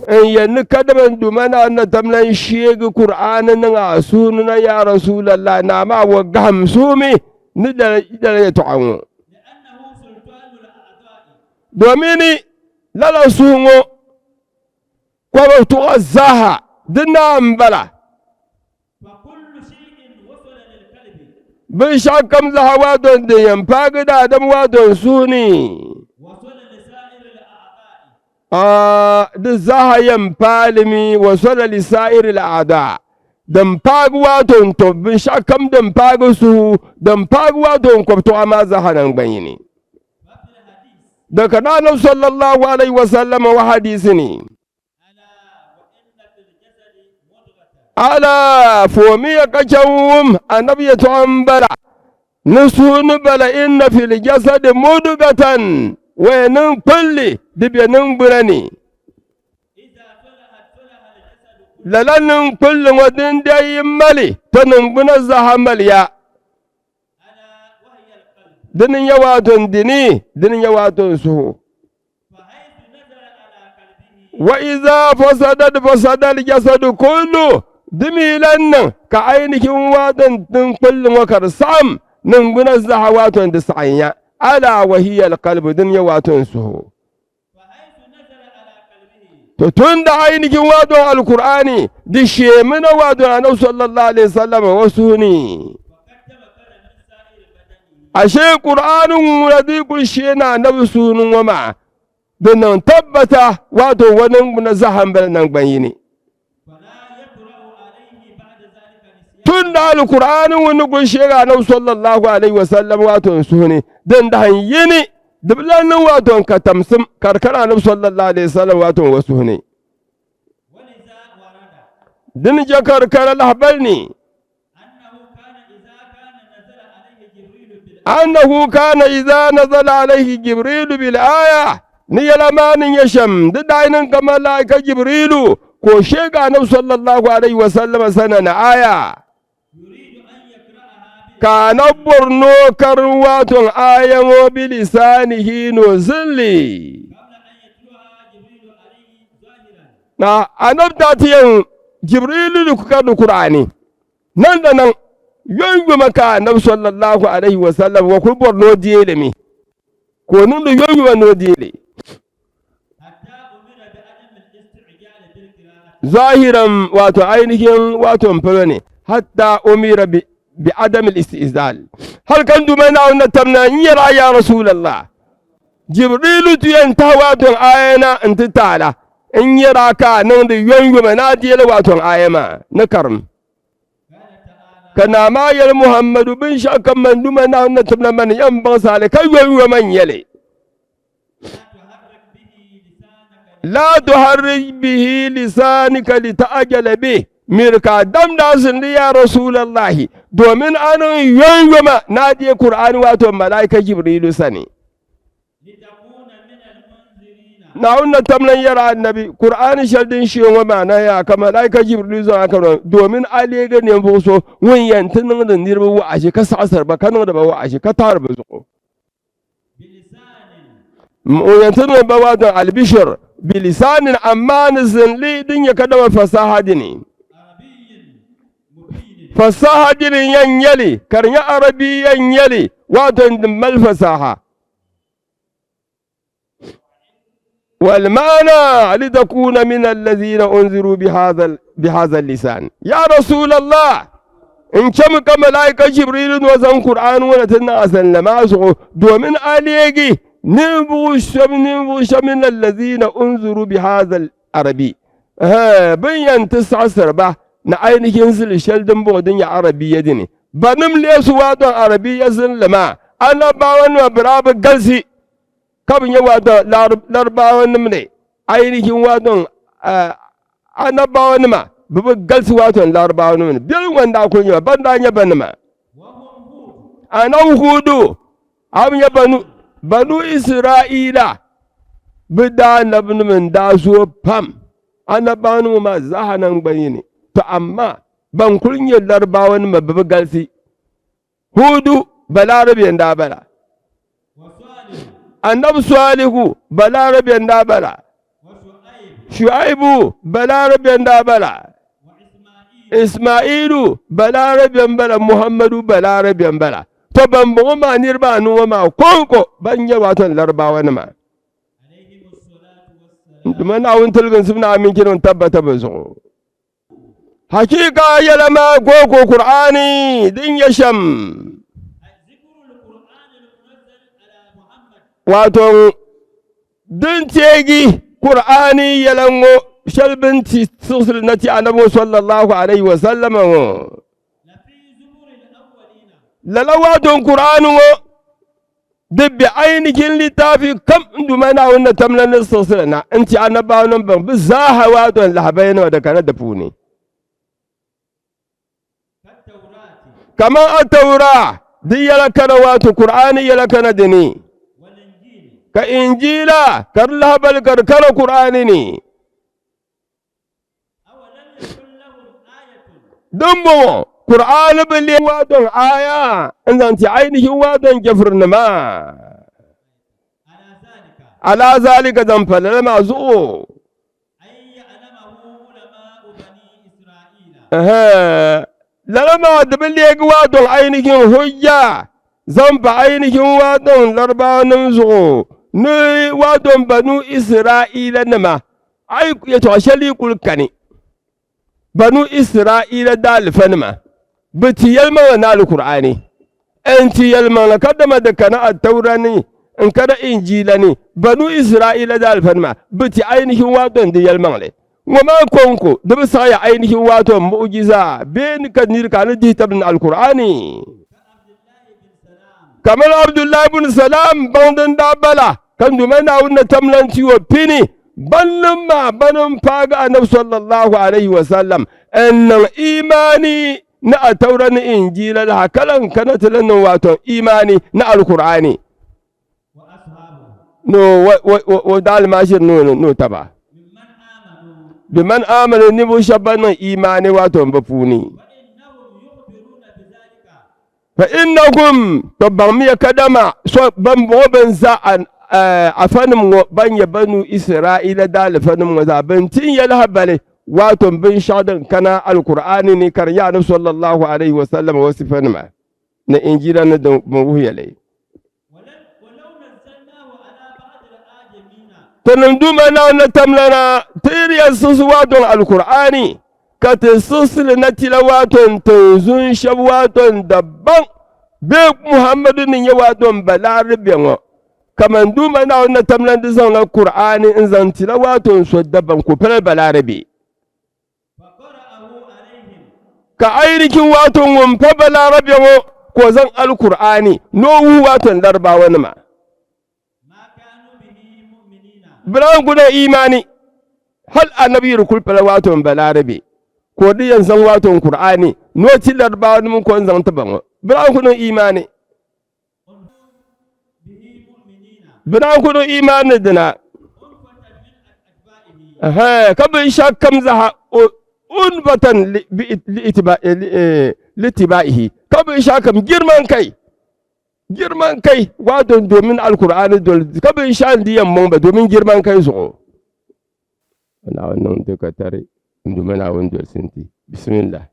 n yɛn ni kadama n Duuma Naawuni na tam lan sheegi Kur'aani niŋ a suhu ni na yaa Rasulallah, naa maa wa gahim suhu mi ni lala yɛtɔɣa ŋɔ. Domin lala suhu ŋɔ kɔbu tuɣa zaaha di naa m-bala. Binshɛɣu kam zaaha waa don din yɛn paagi daadam waa don suhu ni. Di zaaha yɛn paali mi wasala li sa'iri al-a'da din paagi waato n to binshɛɣu kam din paagi suhu din paagi waato n kɔbi tɔɣa maa zaaha naŋgban yini. Daga na Annabi sallallahu alaihi wa sallam wa hadisi ni ala fomiya ka chɛ wum Annabi yɛtɔɣa n bala Ni suhu ni bala inna fil jasadi mudugatan waya niŋ kpulli di be niŋgbuna ni. Lala niŋ kpulli ŋɔ din dee yi mali to niŋgbuna zaaha maliya. Dini n-nyɛ waato n dini, dini n-nyɛ waato n suhu. Wa iza fasadat fasada aljasadu kullu di mi lan niŋ ka ainihin waton din kpulli ŋɔ ka di saɣim niŋgbuna zaha waton di saɣimya ala wa hiya alqalbu din nyɛ waton suhu to tun da ainihin waton alkur'ani di shemina waton annabi sallallahu alaihi wasallam wa suhu ni Ashe Qur'anin ŋuna di kuli shee na anabi suuni ŋɔ maa di niŋ tabbata wato wani ŋuna zahambili naŋgban yini. Tun da Alkur'ani ŋun ni kuli sheegi anabi sallallahu alaihi wasallam wato n suhuni din dahin yini di bi lan niŋ wato n ka tamsim ka di kana anabi sallallahu alaihi wasallam wato n wa suhuni. Dini je ka di kana lahabali ni annahu kana idza nazala alayhi jibrilu bil aya ni yɛla maa ni nyɛ shɛm di daa niŋ ka malaika jibrilu ka o sheegi anabi sallallahu alayhi wa sallam sana ni aya ka anabi bori ni o karim waaton aya ŋɔ bilisanihi ni o zinli na anabi daa ti yɛn jibrilu ni ku karindi kur'ani Nan da nan yoyoma ka annabi sallallahu alaihi wa sallam wa kul bor no diele mi ko nun do yoyoma no diele zahiran wato ainihin wato falo ne hatta umira bi bi adam al-istizal har kan duma na wannan tamna in yara ya rasulullah jibrilu tuyan ta wato ayana in ti taala in yara ka niŋdi yomyoma ni a deeli waton aya maa ni karim. Ka naa maa yɛli Muhammadu, Binshɛɣu kam man Duuma Naawuni ni tibila ma ni yɛn baŋsi a li, ka yomyoma n-nyɛ li. Laa tuharrik bihi lisanika lita'ajala bih, miri ka a damdi a zindi ya Rasuulallahi, domin a niŋ yomyoma ni a deei Kur'aani wato Malaika Jibrilu sani. Naawuni na tam lan yɛri annabi, Kur'aani shɛli din shee ŋɔ maa na yaa ka Malaika Jibrilu zaŋ a ka domin a leegi ninvuɣ so ŋun yɛn ti niŋdi niriba wa'azi ka saɣisiri ba ka niŋdi ba wa'azi ka taɣiri bɛ zuɣu. Ŋun yɛn ti niŋ ba wa'azi albishir bilisaanin amaa ni zinli din nyɛ kadama fasaha dini. Fasaha dini n-yɛn nyɛ li ka di nyɛ Arabiya n-nyɛ li wato din mali fasaha. والمعنى لتكون من الذين أنذروا بهذا بهذا اللسان يا رسول الله in ce muka mala'ika jibrilu no zan qur'an wala tun asan lama su domin alegi Ninvuɣu shɛba ninvuɣu shɛba min allazina unzuru bi hadha al-arabi bin yɛn ti saɣisiri ba ni ainihin zili shɛli din bɔŋɔ din nyɛ arabiya dini banim leesi waadɔn arabiya zinli maa annabawanima bɛ daa bi galisi ka bi nyɛ waadɔn larabawanima ni ainihin waadɔn annabawanima bɛ bi galisi waadɔn larabawanima ni bɛli ŋɔ n-daa kuli nyɛ ba ban daa nyɛ banima anabi Hudu A bi nya banu Israaila bɛ daanabinima n-daa zooi pam anabaanim maa zaaha naŋgban yini. To amaa ban kuli nyɛ Larabawanima bɛ bi galisi. Hudu Balarabiya n-daa bala. Anabi Salihu Balarabiya n-daa bala. Shuaibu Balarabe n-daa bala. Ismailu Balarabe m-bala. Muhammadu Balarabe m-bala. To bambɔŋɔ maa niriba anu ŋɔ maa kɔŋko ban nyɛ wato Larabawa nima. Duma Naawuni tiliginsim ni aminchi ni tabbata bɛ zuɣu. Hakika yɛla maa gooko Kur'aani din nyɛ shɛm. Wato din teegi Kur'aani yɛla ŋɔ shɛli bɛ ni ti siɣisili na ti Anabi ŋɔ sallallahu alayhi wa sallama ŋɔ. Lala wato Kur'aani ŋɔ di be ainihin littaafi kam n Duuma Naawuni ni tamla ni siɣisili na n-ti anabaanim bɛn bi zaaha wato n lahabaya nima di kana di puuni. Kaman Atawura di yɛla kana wato Kur'aani yɛla kana di ni, ka Injiila ka di lahabali ka di kana Kur'aani ni. Dimbɔŋɔ Kur'aani bi leei waadɔŋ aaya n-zaŋ ti ainihi waadɔŋ jɛfirinima. Alaa zalika zaŋ pa lala maa zuɣu. Lala maa di bi leegi waadɔŋ ainihin hujja zaŋ pa ainihin waadɔŋ Larabawanima zuɣu ni waadɔŋ Banu Isra'ilanima. A yi yɛtɔɣ shɛli yi kul kani Banu Israaila daalifanima, bɛ ti yɛlimaŋli ni Alkur'aani. N ti yɛlimaŋli kadama di kana Attaura ni n-kana Injiila ni, Banu Israaila daalifanima, bɛ ti ainihin waato n-di yɛlimaŋli. Ŋɔ maa kɔŋko, di bi saɣiya ainihin waato mu'ujiza bee ni ka nir ka a ni dihi tabili ni Alkur'aani. Kamani Abdullahi ibn Salam baŋdi n-daa bala, ka Duuma Naawuni ni tam lan ti o pini, bannim maa bani m-paagi Anabi sallallahu alayhi wa sallam n-niŋ imaani ni Ataura ni Injiila laha ka lan kana ti lan niŋ waato imaani ni Alkur'aani ni o daalmaashiri ni o taba. Biman amanu ninvuɣ shɛba ban niŋ imaani waato m-bi puuni. Fa innakum, to baŋmiya kadama so bɛmbɔŋɔ bɛn za afanim ŋɔ ban nyɛ Banu Israaila daalifanim ŋɔ zaa bɛn ti n ya lahabali, waato binshɛɣu din kana Alkur'aani ni ka di nyɛ Anabi sallallahu alaihi wasallam o sifanima ni Injiila ni din bɛn wuhiya li. Tinim Duuma Naawuni ni tamlana ti yi di yɛn siɣisi waaton Alkur'aani, ka ti siɣisi li na tila waaton tinzun shɛba waaton Dabbaŋ bee Muhammadu ni nyɛ waaton Balarabe ŋɔ. Kaman Duuma Naawuni ni tamlana di zaŋla Kur'aani n-zaŋ tila waaton so Dabbaŋ ka o pala Balarabe. Ka ainihin wato ŋun pa Balarabe ŋɔ ka o zaŋ Alkur'aani ni o wuhi wato Larabawa nima. Bɛ naan ku niŋ imaani hal anabi yi di kuli pala wato n Balarabe ka o di yɛn zaŋ wato n Kur'aani ni o ti Larabawa nima ka o ni zaŋ ti ba ŋɔ. Bɛ naan ku niŋ imaani. Bɛ naan ku niŋ imaani ni dina. Ka binshɛɣu kam zaa unbatan litibaihi ka binshɛɣu kam girman kai girman kai wato domin alkur'ani doli ka binshɛɣu n di yɛn mɔŋ ba domin girman kai zuɣu Naawuni niŋ di ka tari n Duuma Naawuni dolisi nti bismillah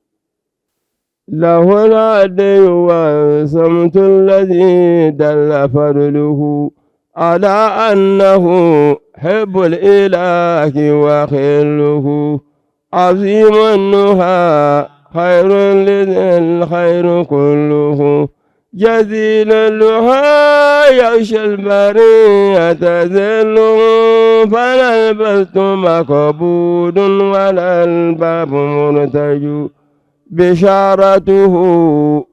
له العدل والصمت الذي دل فضله على أنه حب الإله وخله عظيم النهى خير لذي الخير كله. جزيل اللحى يغشى البرية ذل فلا البست مقبول ولا الباب مرتج بشارته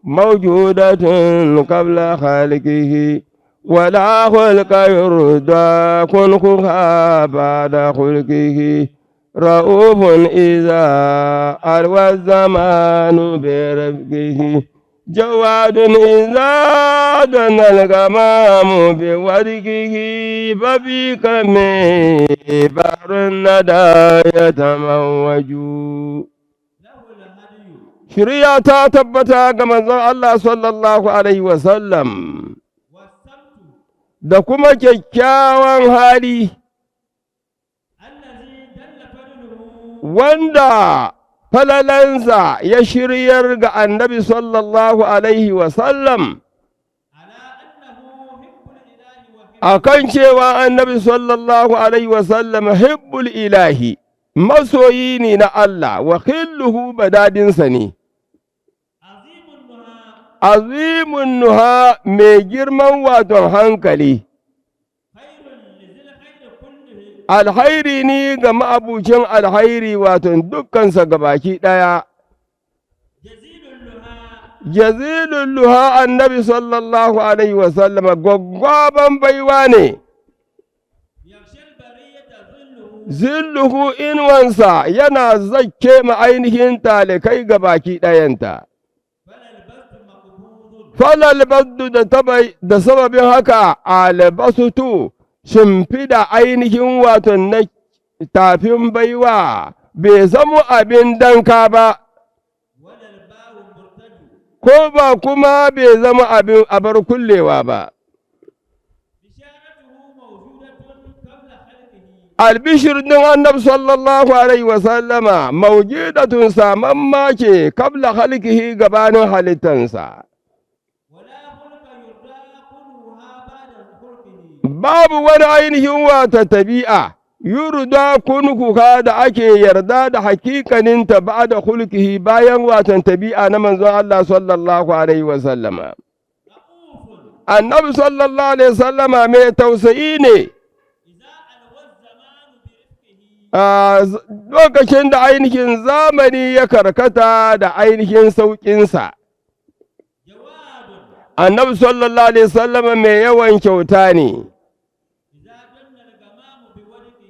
موجودة قبل خالقه ولا خلق يرضى خلقها بعد خلقه رؤوف إذا أروى الزمان برفقه جواد إذا دنا الغمام بورقه ففي كم بحر الندى يتموج. Shirya ta tabbata ga manzon Allah sallallahu alaihi wasallam da kuma kyakkyawan hali wanda falalansa ya shiryar ga annabi sallallahu alaihi wasallam a kan cewa annabi sallallahu alaihi wasallam hibbul ilahi, masoyi ne na Allah, wa khilluhu, badadinsa ne, azimun nuha, mai girman waton hankali, alhairi ne ga ma'abucin alhairi, waton dukkansa gabaki ɗaya. Jazilul luha, annabi sallallahu alaihi wasallam gwaggwaban baiwa ne. Zilluhu, inuwansa yana zakke ma ainihin talikai gabaki ɗayanta. Falal baddu da tabai da sababin haka albasutu, shimfida ainihin wato na tafin baiwa bai zamo abin danka ba, ko ba kuma bai zama abin abar kullewa ba. Albishir ɗin annabi sallallahu alaihi wasallama maujidatun, samamma ce, kabla halkihi, gabanin halittansa. Babu wani ainihin wata tabi'a yurda kunkuka da ake yarda da hakikaninta ba da hulkihi, bayan watan tabi'a na manzon Allah sallallahu alaihi wasallama. Annabi sallallahu alaihi wasallama mai tausayi ne a lokacin da ainihin zamani ya karkata da ainihin sauƙinsa. Annabi sallallahu alaihi wasallama mai yawan kyauta ne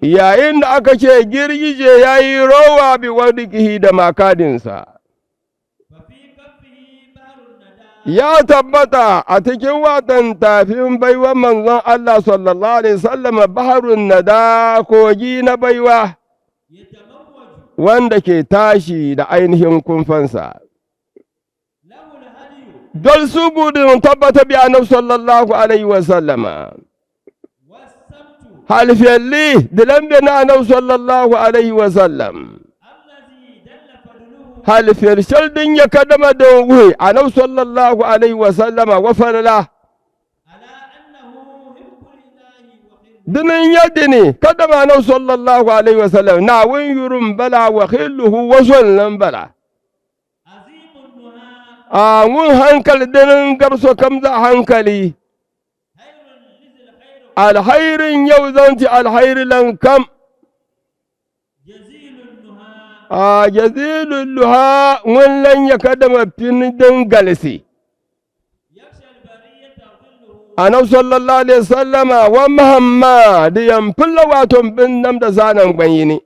yayin da aka ce girgije ya yi rowa bi wadda da makadinsa. Ya tabbata a cikin watan tafin baiwan manzon Allah sallallahu alaihi wasallam baharun nada, kogi na baiwa wanda ke tashi da ainihin kumfansa. Don su gudun tabbata bi annabi sallallahu alaihi wasallama. Halfiyalli dilan bi na annabi sallallahu alaihi wasallam. Halfiyar shaldin ya kadama da wuhi annabi sallallahu alaihi wasallama wa farla. Dinin yadda ne kadama annabi sallallahu alaihi wasallam na wun yurun bala wa khilluhu wa nan bala. A mun hankali dinin garso kam za hankali. Alhairin yau zanci alhairi lan kam. A jazilul luha mun lan ya kadama fin din galisi. Annabi sallallahu alaihi wasallama wa Muhammad yan fulla wato bin nam da zanan gbanyini.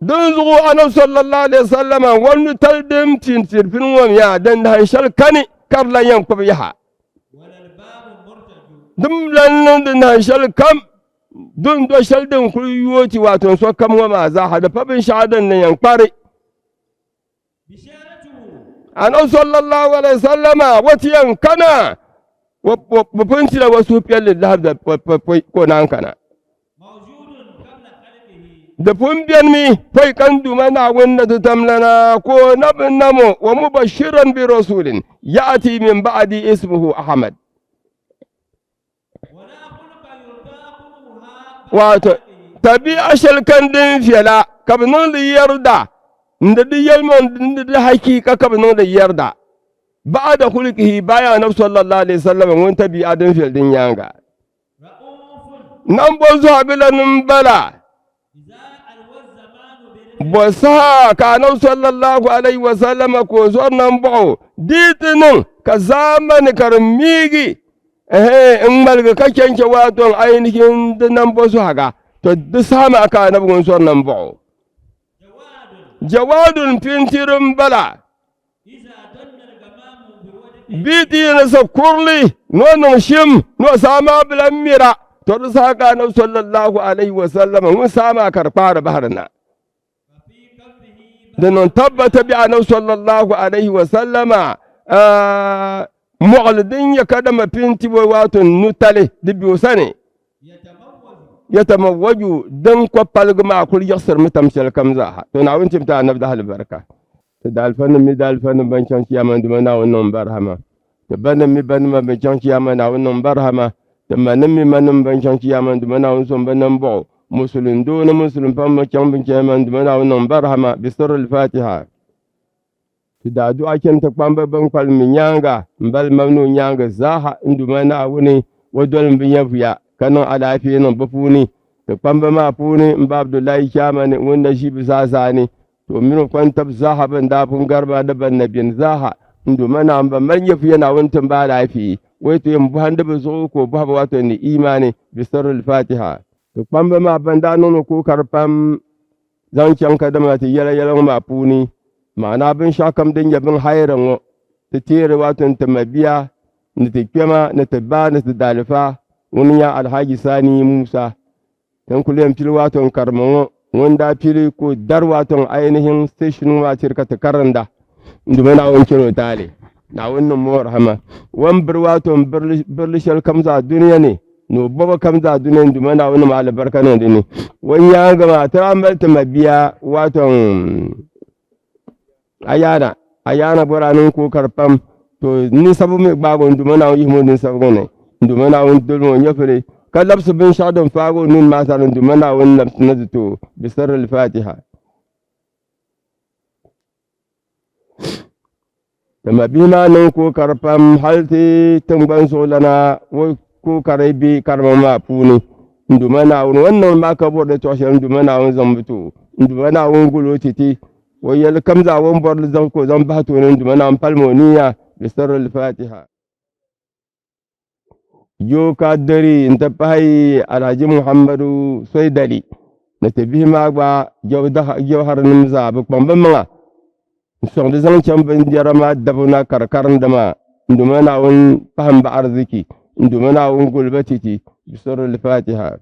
Din zuɣu annabi sallallahu alaihi wasallama wani tal din tintirfin wam ya dan da hanshal kani karlan yan kub yaha. Dim lan niŋ din hanshal kam din do shɛli din kuli yooti wato so kam ŋɔ maa zaa di pa binshɛɣu din ni yɛn kpari. Annabi sallallahu alaihi wasallama wati yan kana wa pun tila wa suhupiɛlli lahi da pɔi ka o naan kana. Di pun benimi pɔi ka n Duuma Naawuni na ti tamlana ka o na bi namo wa mubashiran bi rasulin ya'ati min ba'di ismuhu Ahmad. Wato tabi'a shɛli kan din viɛla ka bi niŋdi yarda n di di yɛlimaŋ n di di hakika ka bi niŋdi yarda. Ba'da khulqihi bayan Annabi sallallahu alaihi wasallam ŋun tabi'a din viɛli din nyaaŋa. Nambo zuhagila nim bala. Bɔ saha ka Annabi sallallahu alaihi wasallam ka o zɔri nambɔɣu di ti niŋ ka zaamani ka di miigi ɛhɛn n ŋmaligi ka chɛnchɛ waatɔŋ ainihin di nambo zuhaga, to di saha maa ka Annabi ŋun zɔri nambɔɣu. Jawadun pintiri m-bala. Bɛ ti yi ni sa kurili ni o niŋ shim ni o saa maa bi lan mira, to di saha ka Anabi sallallahu alaihi wasallam ŋun saa maa ka di kpaari bahiri na. Di niŋ tabbata bɛ Anabi sallallahu alaihi wasallama mɔɣili din nyɛ kadama pintibo wato nutali di be o sani. Yatamawwaju din kɔpaligi maa kuli yiɣisirimi tam shɛli kam zaaha. To Naawuni tim ti Anabi dahali barika. Ti daalifanim mi daalifanim ban chaŋ chiyaama Duuma Naawuni niŋ ba rahama. Ti banim mi banima ban chaŋ chiyaama Naawuni niŋ ba rahama. Ti manim mi manim ban chaŋ chiyaama Duuma Naawuni sɔŋ ba nambɔɣu. Musulin doo ni musulin paɣa ban chaŋ bɛ chiyaama Duuma Naawuni niŋ ba rahama. Bi sirri al-Fatiha. Ti daa duɣa chani ti kpamba bɛn kpalim mi nyaaŋa m-bali mam ni o nyaaŋa zaaha n Duuma Naawuni o dolim bɛ nyɛvuya ka niŋ alaafee niŋ bɛ puuni. Ti kpamba maa puuni m ba Abdullahi Chaamani ŋun na ʒi bɛ zaa zaani To mini o kpantab zaaha bɛn daa pun gari ba ni bɛn na beni zaaha n-do ma Naawuni ban mali nyɛvuya Naawuni tim ba alaafee. O yi ti yɛn bɔhindi bɛ zuɣu ka o bɔhi ba wato ni imaani bi sirri al-Fatiha. Ti kpamba maa ban daa niŋdi kookari pam zaŋ chaŋ kadama ti yɛla yɛla ŋɔ maa puuni, maana binshɛɣukam din nyɛ bin hayiri ŋɔ ti teeri wato n-ti mabia ni ti kpɛma ni ti ba ni ti daalifa ŋun nyɛ Alhaji Sani Musa. Tin kuli yɛn pili wato n karima ŋɔ ŋun daa pili ka o dari wato n ainihin station ŋɔ maa tiri ka ti karinda n duma Naawuni chɛri o taali Naawuni niŋ mo rahama o ni biri wato n birili shɛli kam zaa duniya ni ni o bɔba kam zaa duniya ni duma Naawuni niŋ alibarika niŋ di ni o nyaaŋa maa ti daa mali ti mabia wato n Ayaana, Ayaana bɔra niŋ ka o kari pam, to ninsabigu mi gbaag o n-duuma Naawuni yihim o ninsabigu ni, n-duuma Naawuni dolim o nyɛvili, ka labisi binshɛɣu din faag o nini maa sani n-duuma Naawuni labisi na ti ti o. Bi sirri al-Fatiha. Ti mabihi maa niŋ ka o kari pam hal ti tiŋgbani zuɣulana o ka o kari be karima maa puuni n-duuma Naawuni o ni niŋdi maa ka bɔri di tɔɣ shɛli n-duuma Naawuni zaŋ bi ti o n-duuma Naawuni gul o ti ti O yɛli kam zaa o ni bɔri li zaŋ ka o zaŋ bahi tooni n-duuma Naawuni palimi o niya bi sirri al-Fatiha. Joe Kadiri n-ti pahi Alhaji Muhammadu Soidali ni ti bihi maa gba jauharinim zaa bɛ kpaŋ bɛ maŋa n-sɔŋdi zaŋ chaŋ bindira maa dabu na ka di karindi maa n-duuma Naawuni pahim ba ariziki n-duuma Naawuni guli ba titi bi sirri al-Fatiha.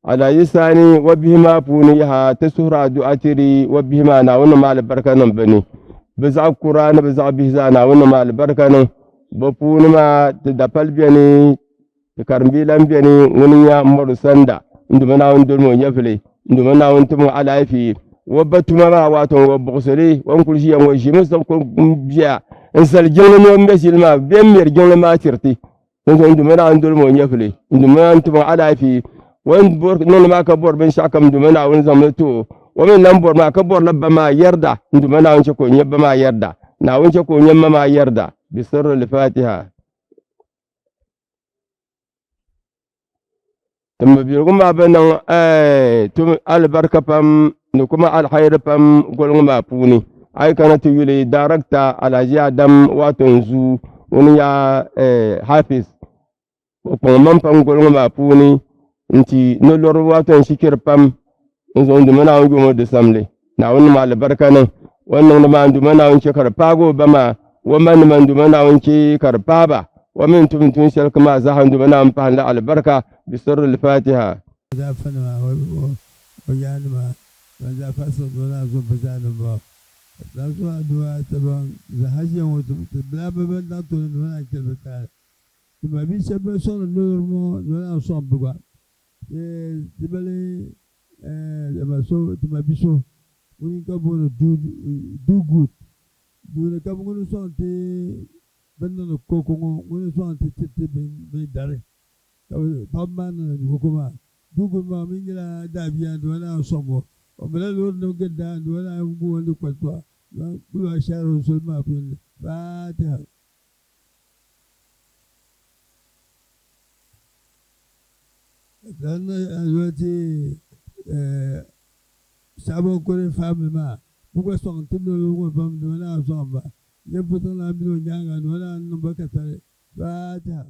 Alhaji Sani wa bihi maa puuni yaha ti suhuri adu'a tiri wa bihi maa Naawuni niŋ alibarika niŋ bɛ ni. Bɛ zaɣ kura ni bɛ zaɣ bihi zaa Naawuni niŋ alibarika niŋ bɛ puuni maa. Ti dapali beni, ti karimbihi lan beni, ŋuni n-nya Mɔri Sanda n-duma Naawuni dolimi o nyɛvili, n-duma Naawuni tim o alaafee. O ba tuma maa waato o buɣisi li, o ni kuli ʒiya ŋɔ ʒimi zaŋ ko m-bia n-zali jiŋli ni o mɛ ʒili maa bɛ ni mɛri jiŋli maa tiri ti. Dinzuɣu n Duuma Naawuni dolimi o nyɛvili, n Duuma Naawuni tim o alaafee. O ni niŋdi maa ka bɔri binshɛɣukam, n Duuma Naawuni zaŋmi ti o. O mi ni lan bɔri maa ka bɔrila ba maa yɛrida, n Duuma Naawuni chɛ ka o nya ba maa yɛrida. Naawuni chɛ ka o nya ma maa yɛrida. Bi sirri al-Fatiha. Timbabiligu maa bi niŋ tum alibarika pam ni kuma alhairi pam goli ŋɔ maa puuni. A yi kana ti yuli Darakta Alhaji Adam Wato Nzu ŋuni nya Hafiz o kpaŋ maŋ pam goli ŋɔ maa puuni nti ni lɔri wato n-shikiri pam n-zaŋ Duuma Naawuni yom o di samli. Naawuni niŋ alibarika niŋ o ni niŋdi maa n-Duuma Naawuni chɛ ka di paagi o ba maa, o ma nima n-Duuma Naawuni chɛ ka di paai ba, o mi ni tum tuun shɛli kam maa zaaha n-Duuma Naawuni pahim li alibarika. Bi sirri al-Fatiha. O daafanima, o yaanima, ban zaa fa siɣi o naa zuɣu bɛ zaa ni m-bɔŋɔ. Ka ti suhi Aduwa ti ban zaa ʒiya ŋɔ ti bila bɛ ban daŋ tooni ni bɛ naan chɛli bɛ taali. Ti mabia shɛba ban sɔŋdi loori ŋɔ ni bɛ naan sɔŋ bɛ gba. Ti bali ti ma bi so ŋuni ka booni Do Good duuni ka ŋuni sɔŋ ti bini niŋdi koko ŋɔ ŋuni sɔŋ ti tiriti bini dari ka paɣaba maa niŋdi koko maa. Do Good maa mi nyɛla daabia dama naan sɔŋ o. O mila loori nim gili daa ni o naan gu o ni kpa tɔɣa kul o shɛri o soli maa puuni. Faatiha. Dan ti Sabon Kore family maa bɛ gba sɔŋ ti noli ŋɔ pam ni o naan sɔŋ ba. Nyɛ putiŋ lan mini o nyaaŋa ni o naan niŋ ba katari. Faatiha.